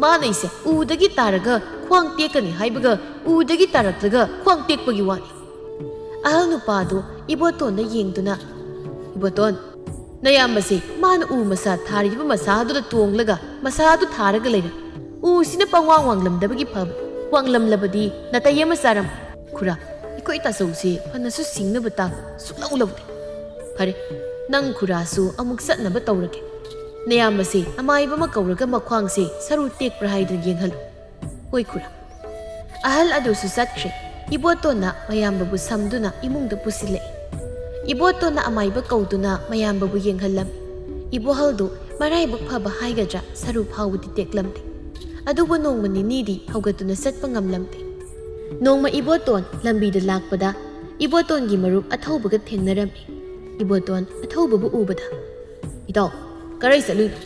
ꯃꯥꯅ ꯑꯩꯁꯦ ꯎꯗꯒꯤ ꯇꯥꯔꯒ ꯈ꯭ꯋꯥꯡ ꯇꯦꯛꯀꯅꯤ ꯍꯥꯏꯕꯒ ꯎꯗꯒꯤ ꯇꯥꯔꯛꯂꯒ ꯈ꯭ꯋꯥꯡ ꯇꯦꯛꯄꯒꯤ ꯋꯥꯅꯤ꯫" ꯑꯍꯜ ꯅꯨꯄꯥꯗꯨ ꯏꯕꯣꯇꯣꯟꯗ ꯌꯦꯡꯗꯨꯅ, "ꯏꯕꯣꯇꯣꯟ, ꯅꯌꯥꯝꯕꯁꯦ ꯃꯥꯅ ꯎ ꯃꯁꯥ ꯊꯥꯔꯤꯕ ꯃꯁꯥꯗꯨꯗ ꯇꯣꯡꯂꯒ ꯃꯁꯥꯗꯨ ꯊꯥꯔꯒ ꯂꯩꯔꯦ꯫ ꯎꯁꯤꯅ ꯄꯪꯋꯥꯡ ꯋꯥꯡꯂꯝꯗꯕꯒꯤ ꯐꯕ, ꯋꯥꯡꯂꯝꯂꯕꯗꯤ ꯅꯥꯇꯩ ꯑꯃ ꯆꯥꯔꯝꯃꯣꯏ꯫ ꯈꯨꯔꯥ, ꯑꯩꯈꯣꯏ ꯇꯥꯆꯧꯁꯦ ꯐꯅꯁꯨ ꯁꯤꯡꯅꯕ ꯇꯥꯛꯄ ꯁꯨꯛꯂꯧ ꯂꯧꯗꯦ꯫ ꯐꯔꯦ, ꯅꯪ ꯈꯨꯔꯥꯁꯨ ꯑꯃꯨꯛ ꯆꯠꯅꯕ ꯇꯧꯔꯒꯦ꯫ ꯅꯌꯥꯝꯕꯁꯦ ꯑꯃꯥꯏꯕ ꯑꯃ ꯀꯧꯔꯒ ꯃꯈ꯭ꯋꯥꯡꯁꯦ ꯁꯔꯨ ꯇꯦꯛꯄ꯭ꯔꯥ ꯍꯥꯏꯗꯨꯅ ꯌꯦꯡꯍꯜꯂꯨ꯫" "ꯍꯣꯏ ꯈꯨꯔꯥ꯫" ꯑꯍꯜ ꯑꯗꯨꯁꯨ ꯆꯠꯈ꯭ꯔꯦ꯫ ꯏꯕꯣꯇꯣꯟꯅ ꯃꯌꯥꯝꯕꯕꯨ ꯁꯝꯗꯨꯅ ꯏꯃꯨꯡꯗ ꯄꯨꯁꯤꯜꯂꯛꯏ꯫ ꯏꯕꯣꯇꯣꯟꯅ ꯑꯃꯥꯏꯕ ꯀꯧꯗꯨꯅ ꯃꯌꯥꯝꯕꯕꯨ ꯌꯦꯡꯍꯜꯂꯝꯃꯤ꯫ ꯏꯕꯣꯍꯜꯗꯨ ꯃꯔꯥꯏꯕꯛ ꯐꯕ ꯍꯥꯏꯒꯗ꯭ꯔꯥ, ꯁꯔꯨ ꯐꯥꯎꯕꯗꯤ ꯇꯦꯛꯂꯝꯗꯦ꯫ ꯑꯗꯨꯕꯨ ꯅꯣꯡꯃ ꯅꯤꯅꯤꯗꯤ ꯍꯧꯒꯠꯇꯨꯅ ꯆꯠꯄ ꯉꯝꯂꯝꯗꯦ꯫ ꯅꯣꯡꯃ ꯏꯕꯣꯇꯣꯟ ꯂꯝꯕꯤꯗ ꯂꯥꯛꯄꯗ ꯏꯕꯣꯇꯣꯟꯒꯤ ꯃꯔꯨꯞ ꯑꯊꯧꯕꯒ ꯊꯦꯡꯅꯔꯝꯃꯤ꯫ ꯏꯕꯣꯇꯣꯟ ꯑꯊꯧꯕꯕꯨ ꯎꯕꯗ, "ꯏꯇꯥꯎ, ꯀꯔꯥꯏ ꯆꯠꯂꯨꯏꯅꯣ?"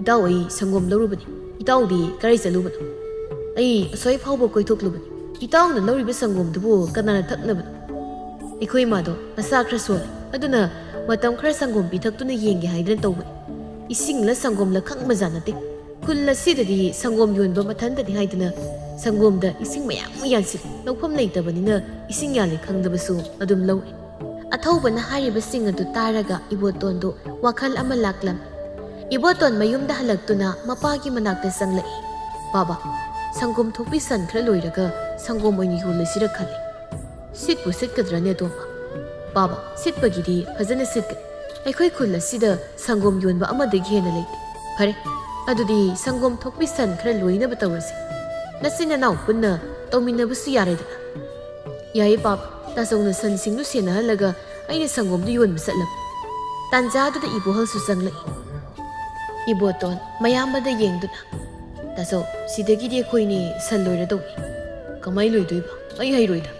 "ꯏꯇꯥꯎ, ꯑꯩ ꯁꯪꯒꯣꯝ ꯂꯧꯔꯨꯕꯅꯤ꯫" "ꯏꯇꯥꯎꯗꯤ ꯀꯔꯥꯏ ꯆꯠꯂꯨꯕꯅꯣ?" "ꯑꯩ ꯑꯁꯣꯏ ꯐꯥꯎꯕ ꯀꯣꯏꯊꯣꯛꯂꯨꯕꯅꯤ꯫" "ꯏꯇꯥꯎꯅ ꯂꯧꯔꯤꯕ ꯁꯪꯒꯣꯝꯗꯨꯕꯨ ꯀꯅꯥꯅ ꯊꯛꯅꯕꯅꯣ?" "ꯑꯩꯈꯣꯏ ꯏꯃꯥꯗꯣ ꯃꯁꯥ ꯈꯔ ꯁꯣꯜꯂꯤ, ꯑꯗꯨꯅ ꯃꯇꯝ ꯈꯔ ꯁꯪꯒꯣꯝ ꯄꯤꯊꯛꯇꯨꯅ ꯌꯦꯡꯒꯦ ꯍꯥꯏꯗꯨꯅ ꯇꯧꯕꯅꯤ꯫ ꯏꯁꯤꯡꯂ ꯁꯪꯒꯣꯝꯂ ꯈꯪꯕꯖꯥꯠ ꯅꯠꯇꯦ꯫ ꯈꯨꯜ ꯑꯁꯤꯗꯗꯤ ꯁꯪꯒꯣꯝ ꯌꯣꯟꯕ ꯃꯊꯟꯇꯅꯤ ꯍꯥꯏꯗꯨꯅ ꯁꯪꯒꯣꯝꯗ ꯏꯁꯤꯡ ꯃꯌꯥꯝ ꯑꯃ ꯌꯥꯟꯁꯤꯜꯂꯤ꯫ ꯂꯧꯐꯝ ꯂꯩꯇꯕꯅꯤꯅ ꯏꯁꯤꯡ ꯌꯥꯜꯂꯦ ꯈꯪꯗꯕꯁꯨ ꯑꯗꯨꯝ ꯂꯧꯏ꯫" ꯑꯊꯧꯕꯅ ꯍꯥꯏꯔꯤꯕꯁꯤꯡ ꯑꯗꯨ ꯇꯥꯔꯒ ꯏꯕꯣꯇꯣꯟꯗꯨ ꯋꯥꯈꯜ ꯑꯃ ꯂꯥꯛꯂꯝꯃꯤ꯫ ꯏꯕꯣꯇꯣꯟ ꯃꯌꯨꯝꯗ ꯍꯜꯂꯛꯇꯨꯅ ꯃꯄꯥꯒꯤ ꯃꯅꯥꯛꯇ ꯆꯪꯂꯛꯏ꯫ "ꯕꯥꯕꯥ, ꯁꯪꯒꯣꯝ ꯊꯣꯛꯄꯤ ꯁꯟ ꯈꯔ ꯂꯣꯏꯔꯒ ꯁꯪꯒꯣꯝ ꯑꯣꯏꯅ ꯌꯣꯜꯂꯁꯤꯔ ꯈꯜꯂꯤ꯫" "ꯁꯤꯠꯄꯨ ꯁꯤꯠꯀꯗ꯭ꯔꯅꯦ ꯑꯇꯣꯝꯕ?" "ꯕꯥꯕꯥ, ꯁꯤꯠꯄꯒꯤꯗꯤ ꯐꯖꯅ ꯁꯤꯠꯀꯅꯤ꯫ ꯑꯩꯈꯣꯏ ꯈꯨꯜ ꯑꯁꯤꯗ ꯁꯪꯒꯣꯝ ꯌꯣꯟꯕ ꯑꯃꯗꯒꯤ ꯍꯦꯟꯅ ꯂꯩꯇꯦ꯫ ꯐꯔꯦ, ꯑꯗꯨꯗꯤ ꯁꯪꯒꯣꯝ ꯊꯣꯛꯄꯤ ꯁꯟ ꯈꯔ ꯂꯣꯏꯅꯕ ꯇꯧꯔꯁꯤ꯫ ꯅꯆꯤꯟ ꯅꯅꯥꯎ ꯄꯨꯟꯅ ꯇꯧꯃꯤꯟꯅꯕꯁꯨ ꯌꯥꯔꯦꯗꯅ꯫ ꯌꯥꯏꯌꯦ ꯄꯥꯕ, ꯇꯥꯆꯧꯅ ꯁꯟꯁꯤꯡꯗꯨ ꯁꯦꯟꯅꯍꯜꯂꯒ ꯑꯩꯅ ꯁꯪꯒꯣꯝꯗꯨ ꯌꯣꯟꯕ ꯆꯠꯂꯝ꯫ ꯇꯥꯟꯖꯥꯗꯨꯗ ꯏꯕꯣꯍꯜꯁꯨ ꯆꯪꯂꯛꯏ꯫ ꯏꯕꯣꯇꯣꯟ ꯃꯌꯥꯝꯕꯗ ꯌꯦꯡꯗꯨꯅ, "ꯇꯥꯆꯧ, ꯁꯤꯗꯒꯤꯗꯤ ꯑꯩꯈꯣꯏꯅꯤ ꯁꯟ ꯂꯣꯏꯔꯗꯧꯅꯤ꯫" "ꯀꯃꯥꯏ ꯂꯣꯏꯗꯣꯏꯕ? ꯑꯩ ꯍꯩꯔꯣꯏꯗ꯫"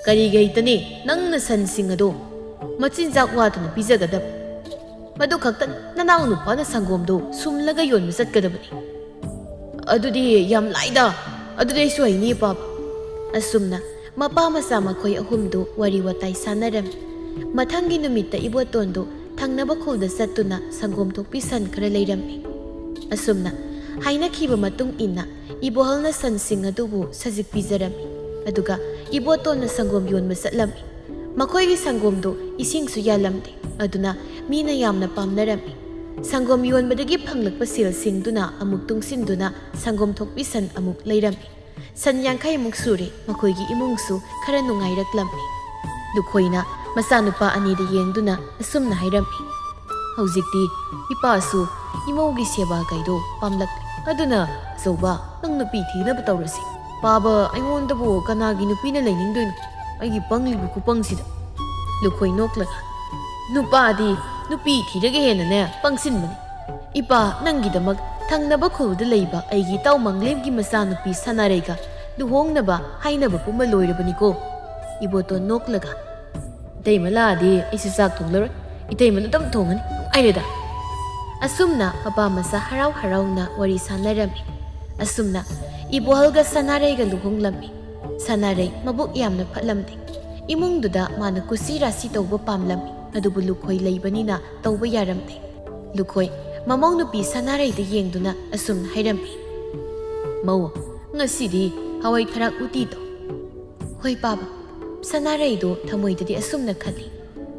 "ꯀꯔꯤꯒꯤ ꯍꯩꯇꯅꯤ? ꯅꯪꯅ ꯁꯟꯁꯤꯡ ꯑꯗꯣ ꯃꯆꯤꯟꯖꯥꯛ ꯋꯥꯠꯇꯅ ꯄꯤꯖꯒꯗꯕ꯫ ꯃꯗꯨ ꯈꯛꯇ ꯅꯅꯥꯎ ꯅꯨꯄꯥꯅ ꯁꯪꯒꯣꯝꯗꯨ ꯁꯨꯝꯂꯒ ꯌꯣꯟꯕ ꯆꯠꯀꯗꯕꯅꯤ꯫" "ꯑꯗꯨꯗꯤ ꯌꯥꯝ ꯂꯥꯏꯗ꯫ ꯑꯗꯨꯗꯤ ꯑꯩꯁꯨ ꯍꯩꯅꯤ, ꯄꯥꯕ꯫" ꯑꯁꯨꯝꯅ ꯃꯄꯥ ꯃꯆꯥ ꯃꯈꯣꯏ ꯑꯍꯨꯝꯗꯨ ꯋꯥꯔꯤ ꯋꯥꯇꯥꯏ ꯁꯥꯟꯅꯔꯝꯃꯤ꯫ ꯃꯊꯪꯒꯤ ꯅꯨꯃꯤꯠꯇ ꯏꯕꯣꯇꯣꯟꯗꯨ ꯊꯪꯅꯕ ꯈꯨꯜꯗ ꯆꯠꯇꯨꯅ ꯁꯪꯒꯣꯝ ꯊꯣꯛꯄꯤ ꯁꯟ ꯈꯔ ꯂꯩꯔꯝꯃꯤ꯫ ꯑꯁꯨꯝꯅ ꯍꯥꯏꯅꯈꯤꯕ ꯃꯇꯨꯡ ꯏꯟꯅ ꯏꯕꯣꯍꯜꯅ ꯁꯟꯁꯤꯡ ꯑꯗꯨꯕꯨ ꯁꯖꯤꯛ ꯄꯤꯖꯔꯝꯃꯤ꯫ ꯑꯗꯨꯒ ꯏꯕꯣꯇꯣꯟꯅ ꯁꯪꯒꯣꯝ ꯌꯣꯟꯕ ꯆꯠꯂꯝꯃꯤ꯫ ꯃꯈꯣꯏꯒꯤ ꯁꯪꯒꯣꯝꯗꯨ ꯏꯁꯤꯡꯁꯨ ꯌꯥꯜꯂꯝꯗꯦ, ꯑꯗꯨꯅ ꯃꯤꯅ ꯌꯥꯝꯅ ꯄꯥꯝꯅꯔꯝꯃꯤ꯫ ꯁꯪꯒꯣꯝ ꯌꯣꯟꯕꯗꯒꯤ ꯐꯪꯂꯛꯄ ꯁꯦꯜꯁꯤꯡꯗꯨꯅ ꯑꯃꯨꯛ ꯇꯨꯡꯁꯤꯟꯗꯨꯅ ꯁꯪꯒꯣꯝ ꯊꯣꯛꯄꯤ ꯁꯟ ꯑꯃꯨꯛ ꯂꯩꯔꯝꯃꯤ꯫ ꯁꯟ ꯌꯥꯡꯈꯩꯃꯨꯛ ꯁꯨꯔꯦ, ꯃꯈꯣꯏꯒꯤ ꯏꯃꯨꯡꯁꯨ ꯈꯔ ꯅꯨꯡꯉꯥꯏꯔꯛꯂꯝꯃꯤ꯫ ꯂꯨꯈꯣꯏꯅ ꯃꯆꯥꯅꯨꯄꯥ ꯑꯅꯤꯗ ꯌꯦꯡꯗꯨꯅ ꯑꯁꯨꯝꯅ ꯍꯥꯏꯔꯝꯃꯤ, "ꯍꯧꯖꯤꯛꯇꯤ ꯏꯄꯥꯁꯨ ꯏꯃꯧꯒꯤ ꯁꯦꯕꯥ ꯀꯩꯗꯣ ꯄꯥꯝꯂꯛꯂꯦ꯫ ꯑꯗꯨꯅ ꯑꯆꯧꯕ, ꯅꯪ ꯅꯨꯄꯤ ꯊꯤꯅꯕ ꯇꯧꯔꯁꯤ꯫ ꯄꯥꯕ ꯑꯩꯉꯣꯟꯗꯕꯨ ꯀꯅꯥꯒꯤ ꯅꯨꯄꯤꯅ ꯂꯩꯅꯤꯡꯗꯣꯏꯅꯣ? ꯑꯩꯒꯤ ꯄꯪꯂꯤꯕ ꯈꯨꯄꯪꯁꯤꯗ꯫" ꯂꯨꯈꯣꯏ ꯅꯣꯛꯂꯒ, "ꯅꯨꯄꯥꯗꯤ ꯅꯨꯄꯤ ꯊꯤꯔꯒ ꯍꯦꯟꯅꯅꯦ ꯄꯪꯁꯤꯟꯕꯅꯤ꯫ ꯏꯄꯥ, ꯅꯪꯒꯤꯗꯃꯛ ꯊꯪꯅꯕ ꯈꯨꯜꯗ ꯂꯩꯕ ꯑꯩꯒꯤ ꯏꯇꯥꯎ ꯃꯪꯂꯦꯝꯒꯤ ꯃꯆꯥꯅꯨꯄꯤ ꯁꯅꯥꯔꯩꯒ ꯂꯨꯍꯣꯡꯅꯕ ꯍꯥꯏꯅꯕ ꯄꯨꯝꯕ ꯂꯣꯏꯔꯕꯅꯤꯀꯣ꯫" ꯏꯕꯣꯇꯣꯟ ꯅꯣꯛꯂꯒ, "ꯏꯇꯩꯃ ꯂꯥꯛꯑꯗꯤ ꯑꯩꯁꯨ ꯆꯥꯛ ꯊꯣꯡꯂꯔꯣꯏ꯫ ꯏꯇꯩꯃꯅ ꯑꯗꯨꯝ ꯊꯣꯡꯉꯅꯤ꯫ ꯅꯨꯡꯉꯥꯏꯔꯦꯗ꯫" ꯑꯁꯨꯝꯅ ꯃꯄꯥ ꯃꯆꯥ ꯍꯔꯥꯎ ꯍꯔꯥꯎꯅ ꯋꯥꯔꯤ ꯁꯥꯟꯅꯔꯝꯃꯤ꯫ ꯑꯁꯨꯝꯅ ꯏꯕꯣꯍꯜꯒ ꯁꯅꯥꯔꯩꯒ ꯂꯨꯍꯣꯡꯂꯝꯃꯤ꯫ ꯁꯅꯥꯔꯩ ꯃꯕꯨꯛ ꯌꯥꯝꯅ ꯐꯠꯂꯝꯗꯦ꯫ ꯏꯃꯨꯡꯗꯨꯗ ꯃꯥꯅ ꯀꯨꯁꯤ ꯔꯥꯁꯤ ꯇꯧꯕ ꯄꯥꯝꯂꯝꯃꯤ, ꯑꯗꯨꯕꯨ ꯂꯨꯈꯣꯏ ꯂꯩꯕꯅꯤꯅ ꯇꯧꯕ ꯌꯥꯔꯝꯗꯦ꯫ ꯂꯨꯈꯣꯏ ꯃꯃꯧ ꯅꯨꯄꯤ ꯁꯅꯥꯔꯩꯗ ꯌꯦꯡꯗꯨꯅ ꯑꯁꯨꯝꯅ ꯍꯥꯏꯔꯝꯃꯤ, "ꯃꯧ, ꯉꯁꯤꯗꯤ ꯍꯋꯥꯏ ꯊꯔꯥꯛ ꯎꯇꯤ ꯇꯧ꯫" "ꯍꯣꯏ ꯄꯥꯕ꯫" ꯁꯅꯥꯔꯩꯗꯣ ꯊꯃꯣꯏꯗꯗꯤ ꯑꯁꯨꯝꯅ ꯈꯜꯂꯤ,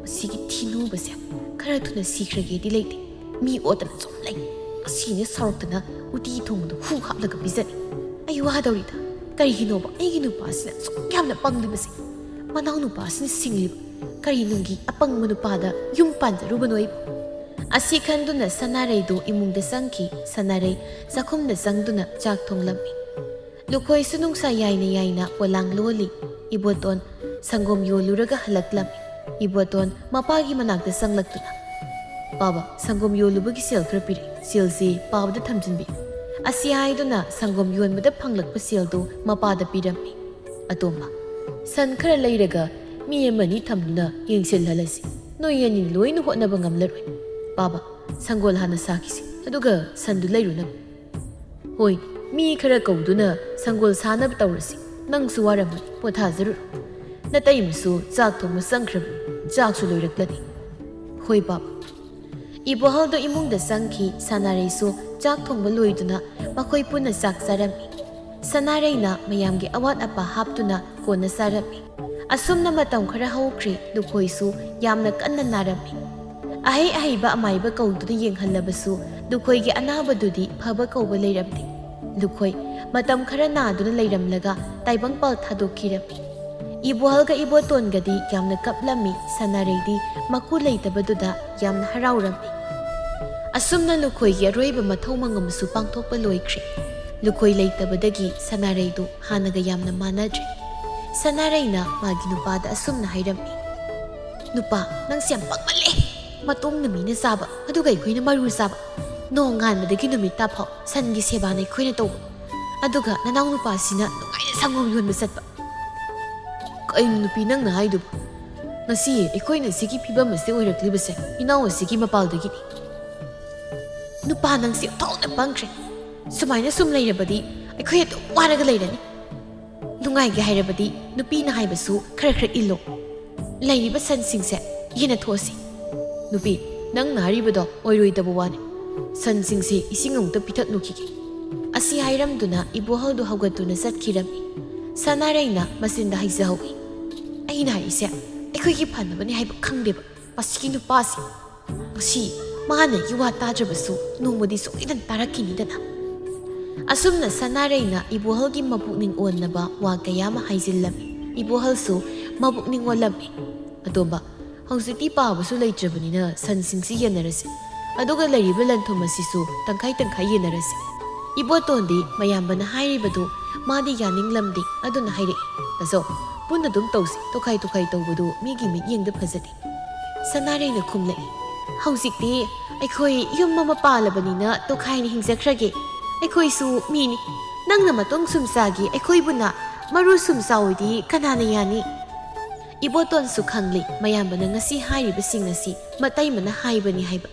"ꯃꯁꯤꯒꯤ ꯊꯤꯅꯨꯕꯁꯦ ꯈꯔ ꯊꯨꯅ ꯁꯤꯈ꯭ꯔꯒꯦꯗꯤ ꯂꯩꯇꯦ, ꯃꯤ ꯑꯣꯠꯇꯅ ꯁꯨꯝ ꯂꯩ꯫ ꯉꯁꯤꯅꯦ ꯁꯥꯎꯔꯛꯇꯅ ꯎꯇꯤ ꯊꯣꯡꯕꯗꯣ ꯍꯨ ꯍꯥꯞꯂꯒ ꯄꯤꯖꯅꯤ꯫ ꯑꯩ ꯋꯥꯗꯧꯔꯤꯗ꯫ ꯀꯔꯤꯒꯤꯅꯣꯕ ꯑꯩꯒꯤ ꯅꯨꯄꯥꯁꯤꯅ ꯑꯁꯨꯛ ꯌꯥꯝꯅ ꯄꯪꯂꯤꯕꯁꯦ? ꯃꯅꯥꯎ ꯅꯨꯄꯥꯁꯤꯅ ꯁꯤꯡꯂꯤꯕ ꯀꯔꯤ ꯅꯨꯡꯒꯤ ꯑꯄꯪꯕ ꯅꯨꯄꯥꯗ ꯌꯨꯝ ꯄꯥꯟꯖꯔꯨꯕꯅꯣ ꯑꯩꯕꯨ?" ꯑꯁꯤ ꯈꯟꯗꯨꯅ ꯁꯅꯥꯔꯩꯗꯨ ꯏꯃꯨꯡꯗ ꯆꯪꯈꯤ꯫ ꯁꯅꯥꯔꯩ ꯆꯥꯛꯈꯨꯝꯗ ꯆꯪꯗꯨꯅ ꯆꯥꯛ ꯊꯣꯡꯂꯝꯃꯤ꯫ ꯂꯨꯈꯣꯏꯁꯨ ꯅꯨꯡꯁꯥ ꯌꯥꯏꯅ ꯌꯥꯏꯅ ꯄꯣꯂꯥꯡ ꯂꯣꯜꯂꯤ꯫ ꯏꯕꯣꯇꯣꯟ ꯁꯪꯒꯣꯝ ꯌꯣꯜꯂꯨꯔꯒ ꯍꯜꯂꯛꯂꯝꯃꯤ꯫ ꯏꯕꯣꯇꯣꯟ ꯃꯄꯥꯒꯤ ꯃꯅꯥꯛꯇ ꯆꯪꯂꯛꯇꯨꯅ, "ꯄꯥꯕ, ꯁꯪꯒꯣꯝ ꯌꯣꯜꯂꯨꯕꯒꯤ ꯁꯦꯜ ꯈꯔ ꯄꯤꯔꯛꯏ꯫ ꯁꯦꯜꯁꯤ ꯄꯥꯕꯗ ꯊꯝꯖꯤꯟꯕꯤꯌꯨ"꯫ ꯑꯁꯤ ꯍꯥꯏꯗꯨꯅ ꯁꯪꯒꯣꯝ ꯌꯣꯟꯕꯗ ꯐꯪꯂꯛꯄ ꯁꯦꯜꯗꯨ ꯃꯄꯥꯗ ꯄꯤꯔꯝꯃꯤ꯫ "ꯑꯇꯣꯝꯕ, ꯁꯟ ꯈꯔ ꯂꯩꯔꯒ ꯃꯤ ꯑꯃꯅꯤ ꯊꯝꯗꯨꯅ ꯌꯦꯡꯁꯤꯜꯍꯜꯂꯁꯤ꯫ ꯅꯣꯏ ꯑꯅꯤ ꯂꯣꯏꯅ ꯍꯣꯠꯅꯕ ꯉꯝꯂꯔꯣꯏ꯫ ꯄꯥꯕ, ꯁꯪꯒꯣꯜ ꯍꯥꯟꯅ ꯁꯥꯈꯤꯁꯤ, ꯑꯗꯨꯒ ꯁꯟꯗꯨ ꯂꯩꯔꯨꯅꯕ꯫ ꯍꯣꯏ, ꯃꯤ ꯈꯔ ꯀꯧꯗꯨꯅ ꯁꯪꯒꯣꯜ ꯁꯥꯅꯕ ꯇꯧꯔꯁꯤ꯫ ꯅꯪꯁꯨ ꯋꯥꯔꯝꯃꯅꯤ, ꯄꯣꯊꯥꯖꯔꯨꯔꯣ꯫ ꯅꯇꯩꯃꯁꯨ ꯆꯥꯛ ꯊꯣꯡꯕ ꯆꯪꯈ꯭ꯔꯕꯅꯤ, ꯆꯥꯛꯁꯨ ꯂꯣꯏꯔꯛꯂꯅꯤ"꯫ "ꯍꯣꯏ, ꯄꯥꯕ"꯫ ꯏꯕꯣꯍꯜꯗꯣ ꯏꯃꯨꯡꯗ ꯆꯪꯈꯤ꯫ ꯁꯅꯥꯔꯩꯁꯨ ꯆꯥꯛ ꯊꯣꯡꯕ ꯂꯣꯏꯗꯨꯅ ꯃꯈꯣꯏ ꯄꯨꯟꯅ ꯆꯥꯛ ꯆꯥꯔꯝꯃꯤ꯫ ꯁꯅꯥꯔꯩꯅ ꯃꯌꯥꯝꯒꯤ ꯑꯋꯥꯠ ꯑꯄꯥ ꯍꯥꯞꯇꯨꯅ ꯀꯣꯟꯅ ꯆꯥꯔꯝꯃꯤ꯫ ꯑꯁꯨꯝꯅ ꯃꯇꯝ ꯈꯔ ꯍꯧꯈ꯭ꯔꯦ꯫ ꯂꯨꯈꯣꯏꯁꯨ ꯌꯥꯝꯅ ꯀꯟꯅ ꯅꯥꯔꯝꯃꯤ꯫ ꯑꯍꯩ ꯑꯍꯩꯕ ꯑꯃꯥꯏꯕ ꯀꯧꯗꯨꯅ ꯌꯦꯡꯍꯜꯂꯕꯁꯨ ꯂꯨꯈꯣꯏꯒꯤ ꯑꯅꯥꯕꯗꯨꯗꯤ ꯐꯕ ꯀꯧꯕ ꯂꯩꯔꯝꯗꯦ꯫ ꯂꯨꯈꯣꯏ ꯃꯇꯝ ꯈꯔ ꯅꯥꯗꯨꯅ ꯂꯩꯔꯝꯂꯒ ꯇꯥꯏꯕꯪꯄꯥꯜ ꯊꯥꯗꯣꯛꯈꯤꯔꯝꯃꯤ꯫ ꯏꯕꯣꯍꯜꯒ ꯏꯕꯣꯇꯣꯟꯒꯗꯤ ꯌꯥꯝꯅ ꯀꯞꯂꯝꯃꯤ꯫ ꯁꯅꯥꯔꯩꯗꯤ ꯃꯀꯨ ꯂꯩꯇꯕꯗꯨꯗ ꯌꯥꯝꯅ ꯍꯔꯥꯎꯔꯝꯃꯤ꯫ ꯑꯁꯨꯝꯅ ꯂꯨꯈꯣꯏꯒꯤ ꯑꯔꯣꯏꯕ ꯃꯊꯧ ꯃꯉꯝꯁꯨ ꯄꯥꯡꯊꯣꯛꯄ ꯂꯣꯏꯈ꯭ꯔꯦ꯫ ꯂꯨꯈꯣꯏ ꯂꯩꯇꯕꯗꯒꯤ ꯁꯅꯥꯔꯩꯗꯨ ꯍꯥꯟꯅꯒ ꯌꯥꯝꯅ ꯃꯥꯟꯅꯗ꯭ꯔꯦ꯫ ꯁꯅꯥꯔꯩꯅ ꯃꯥꯒꯤ ꯅꯨꯄꯥꯗ ꯑꯁꯨꯝꯅ ꯍꯥꯏꯔꯝꯃꯤ, "ꯅꯨꯄꯥ, ꯅꯪꯁꯦ ꯌꯥꯝ ꯄꯪꯃꯜꯂꯦ꯫ ꯃꯇꯣꯡꯅ ꯃꯤꯅ ꯆꯥꯕ, ꯑꯗꯨꯒ ꯑꯩꯈꯣꯏꯅ ꯃꯔꯨ ꯆꯥꯕ꯫ ꯅꯣꯡ ꯉꯥꯟꯕꯗꯒꯤ ꯅꯨꯃꯤꯠ ꯇꯥꯐꯥꯎ ꯁꯟꯒꯤ ꯁꯦꯕꯥꯅ ꯑꯩꯈꯣꯏꯅ ꯇꯧꯕ꯫ ꯑꯗꯨꯒ ꯅꯅꯥꯎ ꯅꯨꯄꯥꯁꯤꯅ ꯅꯨꯡꯉꯥꯏꯅ ꯁꯪꯒꯣꯝ ꯌꯣꯟꯕ ꯆꯠꯄ"꯫ "ꯀꯩꯅꯣ ꯅꯨꯄꯤ ꯅꯪꯅ ꯍꯥꯏꯗꯨꯕꯨ? ꯉꯁꯤ ꯑꯩꯈꯣꯏꯅ ꯁꯤꯒꯤ ꯐꯤꯕꯝ ꯑꯁꯤ ꯑꯣꯏꯔꯛꯂꯤꯕꯁꯦ ꯏꯅꯥꯎ ꯑꯁꯤꯒꯤ ꯃꯄꯥꯜꯗꯒꯤꯅꯤ"꯫ "ꯅꯨꯄꯥ, ꯅꯪꯁꯦ ꯑꯣꯟꯊꯣꯛꯅ ꯄꯪꯈ꯭ꯔꯦ꯫ ꯁꯨꯃꯥꯏꯅ ꯁꯨꯝ ꯂꯩꯔꯕꯗꯤ ꯑꯩꯈꯣꯏ ꯑꯗꯨꯝ ꯋꯥꯔꯒ ꯂꯩꯔꯅꯤ꯫ ꯅꯨꯡꯉꯥꯏꯒꯦ ꯍꯥꯏꯔꯕꯗꯤ ꯅꯨꯄꯤꯅ ꯍꯥꯏꯕꯁꯨ ꯈꯔ ꯈꯔ ꯏꯜꯂꯣ꯫ ꯂꯩꯔꯤꯕ ꯁꯟꯁꯤꯡꯁꯦ ꯌꯦꯟꯅꯊꯣꯛꯑꯁꯤ"꯫ "ꯅꯨꯄꯤ, ꯅꯪꯅ ꯍꯥꯏꯔꯤꯕꯗꯣ ꯑꯣꯏꯔꯣꯏꯗꯕ ꯋꯥꯅꯤ꯫ ꯁꯟꯁꯤꯡꯁꯦ ꯏꯁꯤꯡ ꯑꯃꯨꯛꯇ ꯄꯤꯊꯛꯂꯨꯈꯤꯒꯦ"꯫ ꯑꯁꯤ ꯍꯥꯏꯔꯝꯗꯨꯅ ꯏꯕꯣꯍꯜꯗꯨ ꯍꯧꯒꯠꯇꯨꯅ ꯆꯠꯈꯤꯔꯝꯃꯤ꯫ ꯁꯅꯥꯔꯩꯅ ꯃꯆꯤꯟꯗ ꯍꯥꯏꯖꯍꯧꯏ, "ꯑꯩꯅ ꯍꯥꯏꯔꯤꯁꯦ ꯑꯩꯈꯣꯏꯒꯤ ꯐꯅꯕꯅꯤ ꯍꯥꯏꯕ ꯈꯪꯗꯦꯕ ꯃꯁꯤꯒꯤ ꯅꯨꯄꯥꯁꯤ꯫ ꯉꯁꯤ ꯃꯥꯅ ꯑꯩꯒꯤ ꯋꯥ ꯇꯥꯗ꯭ꯔꯕꯁꯨ ꯅꯣꯡꯃꯗꯤ ꯁꯣꯏꯗꯅ ꯇꯥꯔꯛꯈꯤꯅꯤꯗꯅ"꯫ ꯑꯁꯨꯝꯅ ꯁꯅꯥꯔꯩꯅ ꯏꯕꯣꯍꯜꯒꯤ ꯃꯄꯨꯛꯅꯤꯡ ꯑꯣꯟꯅꯕ ꯋꯥ ꯀꯌꯥ ꯑꯃ ꯍꯥꯏꯖꯤꯜꯂꯝꯃꯤ꯫ ꯏꯕꯣꯍꯜꯁꯨ ꯃꯄꯨꯛꯅꯤꯡ ꯑꯣꯜꯂꯝꯃꯤ꯫ "ꯑꯇꯣꯝꯕ, ꯍꯧꯖꯤꯛꯇꯤ ꯄꯥꯕꯁꯨ ꯂꯩꯇ꯭ꯔꯕꯅꯤꯅ ꯁꯟꯁꯤꯡꯁꯤ ꯌꯦꯟꯅꯔꯁꯤ, ꯑꯗꯨꯒ ꯂꯩꯔꯤꯕ ꯂꯟ ꯊꯨꯝ ꯑꯁꯤꯁꯨ ꯇꯪꯈꯥꯏ ꯇꯪꯈꯥꯏ ꯌꯦꯟꯅꯔꯁꯤ꯫ ꯏꯕꯣꯇꯣꯟꯗꯤ ꯃꯌꯥꯝꯕꯅ ꯍꯥꯏꯔꯤꯕꯗꯨ ꯃꯥꯗꯤ ꯌꯥꯅꯤꯡꯂꯝꯗꯦ, ꯑꯗꯨꯅ ꯍꯥꯏꯔꯛꯏ, "ꯇꯥꯆꯧ, ꯄꯨꯟꯅ ꯑꯗꯨꯝ ꯇꯧꯁꯤ, ꯇꯣꯈꯥꯏ ꯇꯣꯈꯥꯏ ꯇꯧꯕꯗꯨ ꯃꯤꯒꯤ ꯃꯤꯠꯌꯦꯡꯗ ꯐꯖꯗꯦ꯫" ꯁꯅꯥꯔꯩꯅ ꯈꯨꯝꯂꯛꯏ, "ꯍꯧꯖꯤꯛꯇꯤ ꯑꯩꯈꯣꯏ ꯌꯨꯝ ꯑꯃ ꯄꯥꯜꯂꯕꯅꯤꯅ ꯇꯣꯈꯥꯏꯅ ꯍꯤꯡꯖꯈ꯭ꯔꯒꯦ꯫ ꯑꯩꯈꯣꯏꯁꯨ ꯃꯤꯅꯤ꯫ ꯅꯪꯅ ꯃꯇꯣꯡ ꯁꯨꯝ ꯆꯥꯒꯦ, ꯑꯩꯈꯣꯏꯕꯨꯅ ꯃꯔꯨ ꯁꯨꯝ ꯆꯥꯎꯗꯤ ꯀꯅꯥꯅ ꯌꯥꯅꯤ?" ꯏꯕꯣꯇꯣꯟꯁꯨ ꯈꯪꯂꯤ ꯃꯌꯥꯝꯕꯅ ꯉꯁꯤ ꯍꯥꯏꯔꯤꯕꯁꯤꯡ ꯑꯁꯤ ꯃꯇꯩꯃꯅ ꯍꯥꯏꯕꯅꯤ ꯍꯥꯏꯕ꯫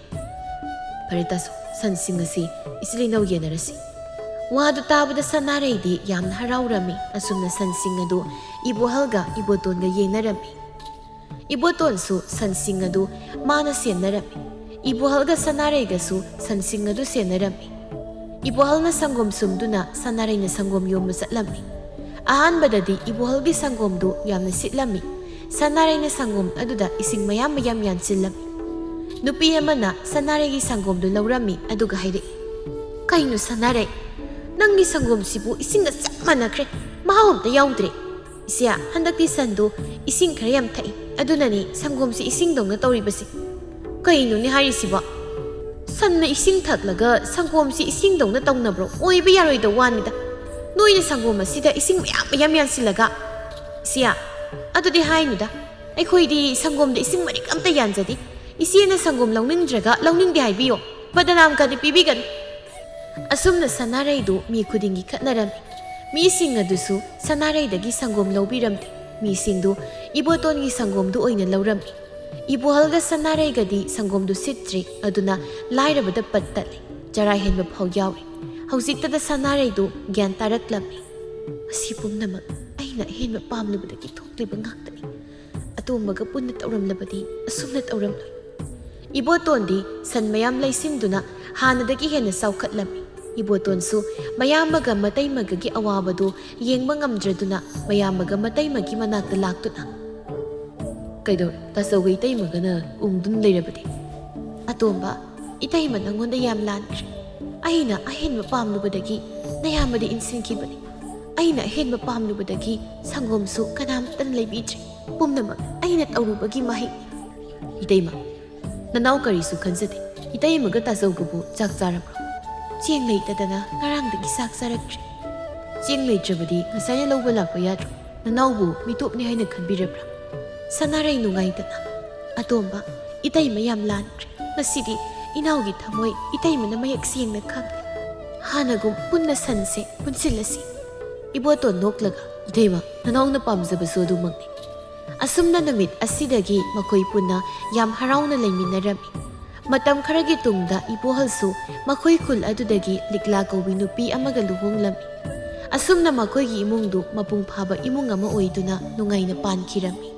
"ꯐꯔꯦ ꯇꯥꯆꯧ, ꯁꯟꯁꯤꯡ ꯑꯁꯤ ꯏꯆꯤꯜ ꯏꯅꯥꯎ ꯌꯦꯟꯅꯔꯁꯤ꯫" ꯋꯥꯗꯨ ꯇꯥꯕꯗ ꯁꯅꯥꯔꯩꯗꯤ ꯌꯥꯝꯅ ꯍꯔꯥꯎꯔꯝꯃꯤ꯫ ꯑꯁꯨꯝꯅ ꯁꯟꯁꯤꯡ ꯑꯗꯨ ꯏꯕꯣꯍꯜꯒ ꯏꯕꯣꯇꯣꯟꯒ ꯌꯦꯟꯅꯔꯝꯃꯤ꯫ ꯏꯕꯣꯇꯣꯟꯁꯨ ꯁꯟꯁꯤꯡ ꯑꯗꯨ ꯃꯥꯅ ꯁꯦꯟꯅꯔꯝꯃꯤ꯫ ꯏꯕꯣꯍꯜꯒ ꯁꯅꯥꯔꯩꯒꯁꯨ ꯁꯟꯁꯤꯡ ꯑꯗꯨ ꯁꯦꯟꯅꯔꯝꯃꯤ꯫ ꯏꯕꯣꯍꯜꯅ ꯁꯪꯒꯣꯝ ꯁꯨꯝꯗꯨꯅ ꯁꯅꯥꯔꯩꯅ ꯁꯪꯒꯣꯝ ꯌꯣꯝꯕ ꯆꯠꯂꯝꯃꯤ꯫ ꯑꯍꯥꯟꯕꯗꯗꯤ ꯏꯕꯣꯍꯜꯒꯤ ꯁꯪꯒꯣꯝꯗꯨ ꯌꯥꯝꯅ ꯁꯤꯠꯂꯝꯃꯤ꯫ ꯁꯅꯥꯔꯩꯅ ꯁꯪꯒꯣꯝ ꯑꯗꯨꯗ ꯏꯁꯤꯡ ꯃꯌꯥꯝ ꯃꯌꯥꯝ ꯌꯥꯟꯁꯤꯜꯂꯝꯃꯤ꯫ ꯅꯨꯄꯤ ꯑꯃꯅ ꯁꯅꯥꯔꯩꯒꯤ ꯁꯪꯒꯣꯝꯗꯨ ꯂꯧꯔꯝꯃꯤ, ꯑꯗꯨꯒ ꯍꯥꯏꯔꯛꯏ, "ꯀꯩꯅꯣ ꯁꯅꯥꯔꯩ, ꯅꯪꯒꯤ ꯁꯪꯒꯣꯝꯁꯤꯕꯨ ꯏꯁꯤꯡꯒ ꯆꯞ ꯃꯥꯟꯅꯈ꯭ꯔꯦ, ꯃꯍꯥꯎ ꯑꯝꯇ ꯌꯥꯎꯗ꯭ꯔꯦ꯫ ꯏꯆꯦ, ꯍꯟꯗꯛꯇꯤ ꯁꯟꯗꯨ ꯏꯁꯤꯡ ꯈꯔ ꯌꯥꯝ ꯊꯛꯏ, ꯑꯗꯨꯅꯅꯤ ꯁꯪꯒꯣꯝꯁꯤ ꯏꯁꯤꯡꯗꯧꯅ ꯇꯧꯔꯤꯕꯁꯦ꯫" "ꯀꯩꯅꯣꯅꯦ ꯍꯥꯏꯔꯤꯁꯤꯕꯣ? ꯁꯟꯅ ꯏꯁꯤꯡ ꯊꯛꯂꯒ ꯁꯪꯒꯣꯝꯁꯤ ꯏꯁꯤꯡꯗꯧꯅ ꯇꯧꯅꯕ꯭ꯔꯣ? ꯑꯣꯏꯕ ꯌꯥꯔꯣꯏꯗꯧ ꯋꯥꯅꯤꯗ꯫ ꯅꯣꯏꯅ ꯁꯪꯒꯣꯝ ꯑꯁꯤꯗ ꯏꯁꯤꯡ ꯃꯌꯥꯝ ꯃꯌꯥꯝ ꯌꯥꯟꯁꯤꯜꯂꯒ꯫" "ꯏꯆꯦ, ꯑꯗꯨꯗꯤ ꯍꯥꯏꯅꯨꯗ꯫ ꯑꯩꯈꯣꯏꯗꯤ ꯁꯪꯒꯣꯝꯗ ꯏꯁꯤꯡ ꯃꯔꯤꯛ ꯑꯝꯇ ꯌꯥꯟꯖꯗꯦ꯫ ꯏꯆꯦꯅ ꯁꯪꯒꯣꯝ ꯂꯧꯅꯤꯡꯗ꯭ꯔꯒ ꯂꯧꯅꯤꯡꯗꯦ ꯍꯥꯏꯕꯤꯌꯣ꯫ ꯕꯗꯅꯥꯝ ꯀꯗꯤ ꯄꯤꯕꯤꯒꯅꯨ꯫" ꯑꯁꯨꯝꯅ ꯁꯅꯥꯔꯩꯗꯨ ꯃꯤ ꯈꯨꯗꯤꯡꯒꯤ ꯈꯠꯅꯔꯝꯃꯤ꯫ ꯃꯤꯁꯤꯡ ꯑꯗꯨꯁꯨ ꯁꯅꯥꯔꯩꯗꯒꯤ ꯁꯪꯒꯣꯝ ꯂꯧꯕꯤꯔꯝꯗꯦ꯫ ꯃꯤꯁꯤꯡꯗꯨ ꯏꯕꯣꯇꯣꯟꯒꯤ ꯁꯪꯒꯣꯝꯗꯨ ꯑꯣꯏꯅ ꯂꯧꯔꯝꯃꯤ꯫ ꯏꯕꯣꯍꯜꯒ ꯁꯅꯥꯔꯩꯒꯗꯤ ꯁꯪꯒꯣꯝꯗꯨ ꯁꯤꯠꯇ꯭ꯔꯦ, ꯑꯗꯨꯅ ꯂꯥꯏꯔꯕꯗ ꯄꯠ ꯇꯠꯂꯦ꯫ ꯆꯔꯥ ꯍꯦꯟꯕ ꯐꯥꯎ ꯌꯥꯎꯔꯦ꯫ ꯍꯧꯖꯤꯛꯇꯗ ꯁꯅꯥꯔꯩꯗꯨ ꯒ꯭ꯌꯥꯟ ꯇꯥꯔꯛꯂꯝꯃꯤ꯫ "ꯃꯁꯤ ꯄꯨꯝꯅꯃꯛ ꯑꯩꯅ ꯑꯍꯦꯟꯕ ꯄꯥꯝꯂꯨꯕꯗꯒꯤ ꯊꯣꯛꯂꯤꯕ ꯉꯥꯛꯇꯅꯤ꯫ ꯑꯇꯣꯝꯕꯒ ꯄꯨꯟꯅ ꯇꯧꯔꯝꯂꯕꯗꯤ ꯑꯁꯨꯝꯅ ꯇꯧꯔꯝꯂꯣꯏ꯫" ꯏꯕꯣꯇꯣꯟꯗꯤ ꯁꯟ ꯃꯌꯥꯝ ꯂꯩꯁꯤꯟꯗꯨꯅ ꯍꯥꯟꯅꯗꯒꯤ ꯍꯦꯟꯅ ꯆꯥꯎꯈꯠꯂꯝꯃꯤ꯫ ꯏꯕꯣꯇꯣꯟꯁꯨ ꯃꯌꯥꯝꯕꯒ ꯃꯇꯩꯃꯒꯒꯤ ꯑꯋꯥꯕꯗꯨ ꯌꯦꯡꯕ ꯉꯝꯗ꯭ꯔꯗꯨꯅ ꯃꯌꯥꯝꯕꯒ ꯃꯇꯩꯃꯒꯤ ꯃꯅꯥꯛꯇ ꯂꯥꯛꯇꯨꯅ, "ꯀꯩꯗꯧꯔꯦ? ꯇꯥꯆꯧꯒ ꯏꯇꯩꯃꯒꯅ ꯎꯪꯗꯨꯅ ꯂꯩꯔꯕꯗꯤ?" "ꯑꯇꯣꯝꯕ, ꯏꯇꯩꯃ ꯅꯪꯉꯣꯟꯗ ꯌꯥꯝ ꯂꯥꯟꯈ꯭ꯔꯦ꯫ ꯑꯩꯅ ꯑꯍꯦꯟꯕ ꯄꯥꯝꯂꯨꯕꯗꯒꯤ ꯅꯌꯥꯝꯕꯗꯤ ꯏꯟꯁꯤꯟꯈꯤꯕꯅꯤ꯫ ꯑꯩꯅ ꯑꯍꯦꯟꯕ ꯄꯥꯝꯂꯨꯕꯗꯒꯤ ꯁꯪꯒꯣꯝꯁꯨ ꯀꯅꯥꯝꯇꯅ ꯂꯩꯕꯤꯗ꯭ꯔꯦ꯫ ꯄꯨꯝꯅꯃꯛ ꯑꯩꯅ ꯇꯧꯔꯨꯕꯒꯤ ꯃꯍꯩ꯫ "ꯏꯇꯩꯃ, ꯅꯅꯥꯎ ꯀꯔꯤꯁꯨ ꯈꯟꯖꯗꯦ꯫ ꯏꯇꯩꯃꯒ ꯇꯥꯖꯧꯒꯕꯨ ꯆꯥꯛ ꯆꯥꯔꯕ꯭ꯔꯣ?" "ꯆꯦꯡ ꯂꯩꯇꯗꯅ ꯉꯔꯥꯡꯗꯒꯤ ꯆꯥꯛ ꯆꯥꯔꯛꯇ꯭ꯔꯤ꯫ ꯆꯦꯡ ꯂꯩꯇ꯭ꯔꯕꯗꯤ ꯉꯁꯥꯏꯅ ꯂꯧꯕ ꯂꯥꯛꯄ ꯌꯥꯗ꯭ꯔꯣ? ꯅꯅꯥꯎꯕꯨ ꯃꯤꯇꯣꯞꯅꯤ ꯍꯥꯏꯅ ꯈꯟꯕꯤꯔꯕ꯭ꯔꯥ?" ꯁꯅꯥꯔꯩ ꯅꯨꯡꯉꯥꯏꯇꯅ, "ꯑꯇꯣꯝꯕ, ꯏꯇꯩꯃ ꯌꯥꯝ ꯂꯥꯟꯈ꯭ꯔꯦ꯫ ꯉꯁꯤꯗꯤ ꯏꯅꯥꯎꯒꯤ ꯊꯃꯣꯏ ꯏꯇꯩꯃꯅ ꯃꯌꯦꯛ ꯁꯦꯡꯅ ꯈꯪꯂꯦ꯫ ꯍꯥꯟꯅꯒꯨꯝ ꯄꯨꯟꯅ ꯁꯟꯁꯦ ꯄꯨꯟꯁꯤꯜꯂꯁꯤ꯫" ꯏꯕꯣꯇꯣꯟ ꯅꯣꯛꯂꯒ, "ꯏꯇꯩꯃ, ꯅꯅꯥꯎꯅ ꯄꯥꯝꯖꯕꯁꯨ ꯑꯗꯨꯃꯛꯅꯤ꯫" ꯑꯁꯨꯝꯅ ꯅꯨꯃꯤꯠ ꯑꯁꯤꯗꯒꯤ ꯃꯈꯣꯏ ꯄꯨꯟꯅ ꯌꯥꯝ ꯍꯔꯥꯎꯅ ꯂꯩꯃꯤꯟꯅꯔꯝꯃꯤ꯫ ꯃꯇꯝ ꯈꯔꯒꯤ ꯇꯨꯡꯗ ꯏꯕꯣꯍꯜꯁꯨ ꯃꯈꯣꯏ ꯈꯨꯜ ꯑꯗꯨꯗꯒꯤ ꯂꯤꯛꯂꯥ ꯀꯧꯕꯤ ꯅꯨꯄꯤ ꯑꯃꯒ ꯂꯨꯍꯣꯡꯂꯝꯃꯤ꯫ ꯑꯁꯨꯝꯅ ꯃꯈꯣꯏꯒꯤ ꯏꯃꯨꯡꯗꯨ ꯃꯄꯨꯡ ꯐꯥꯕ ꯏꯃꯨꯡ ꯑꯃ ꯑꯣꯏꯗꯨꯅ ꯅꯨꯡꯉꯥꯏꯅ ꯄꯥꯟꯈꯤꯔꯝꯃꯤ꯫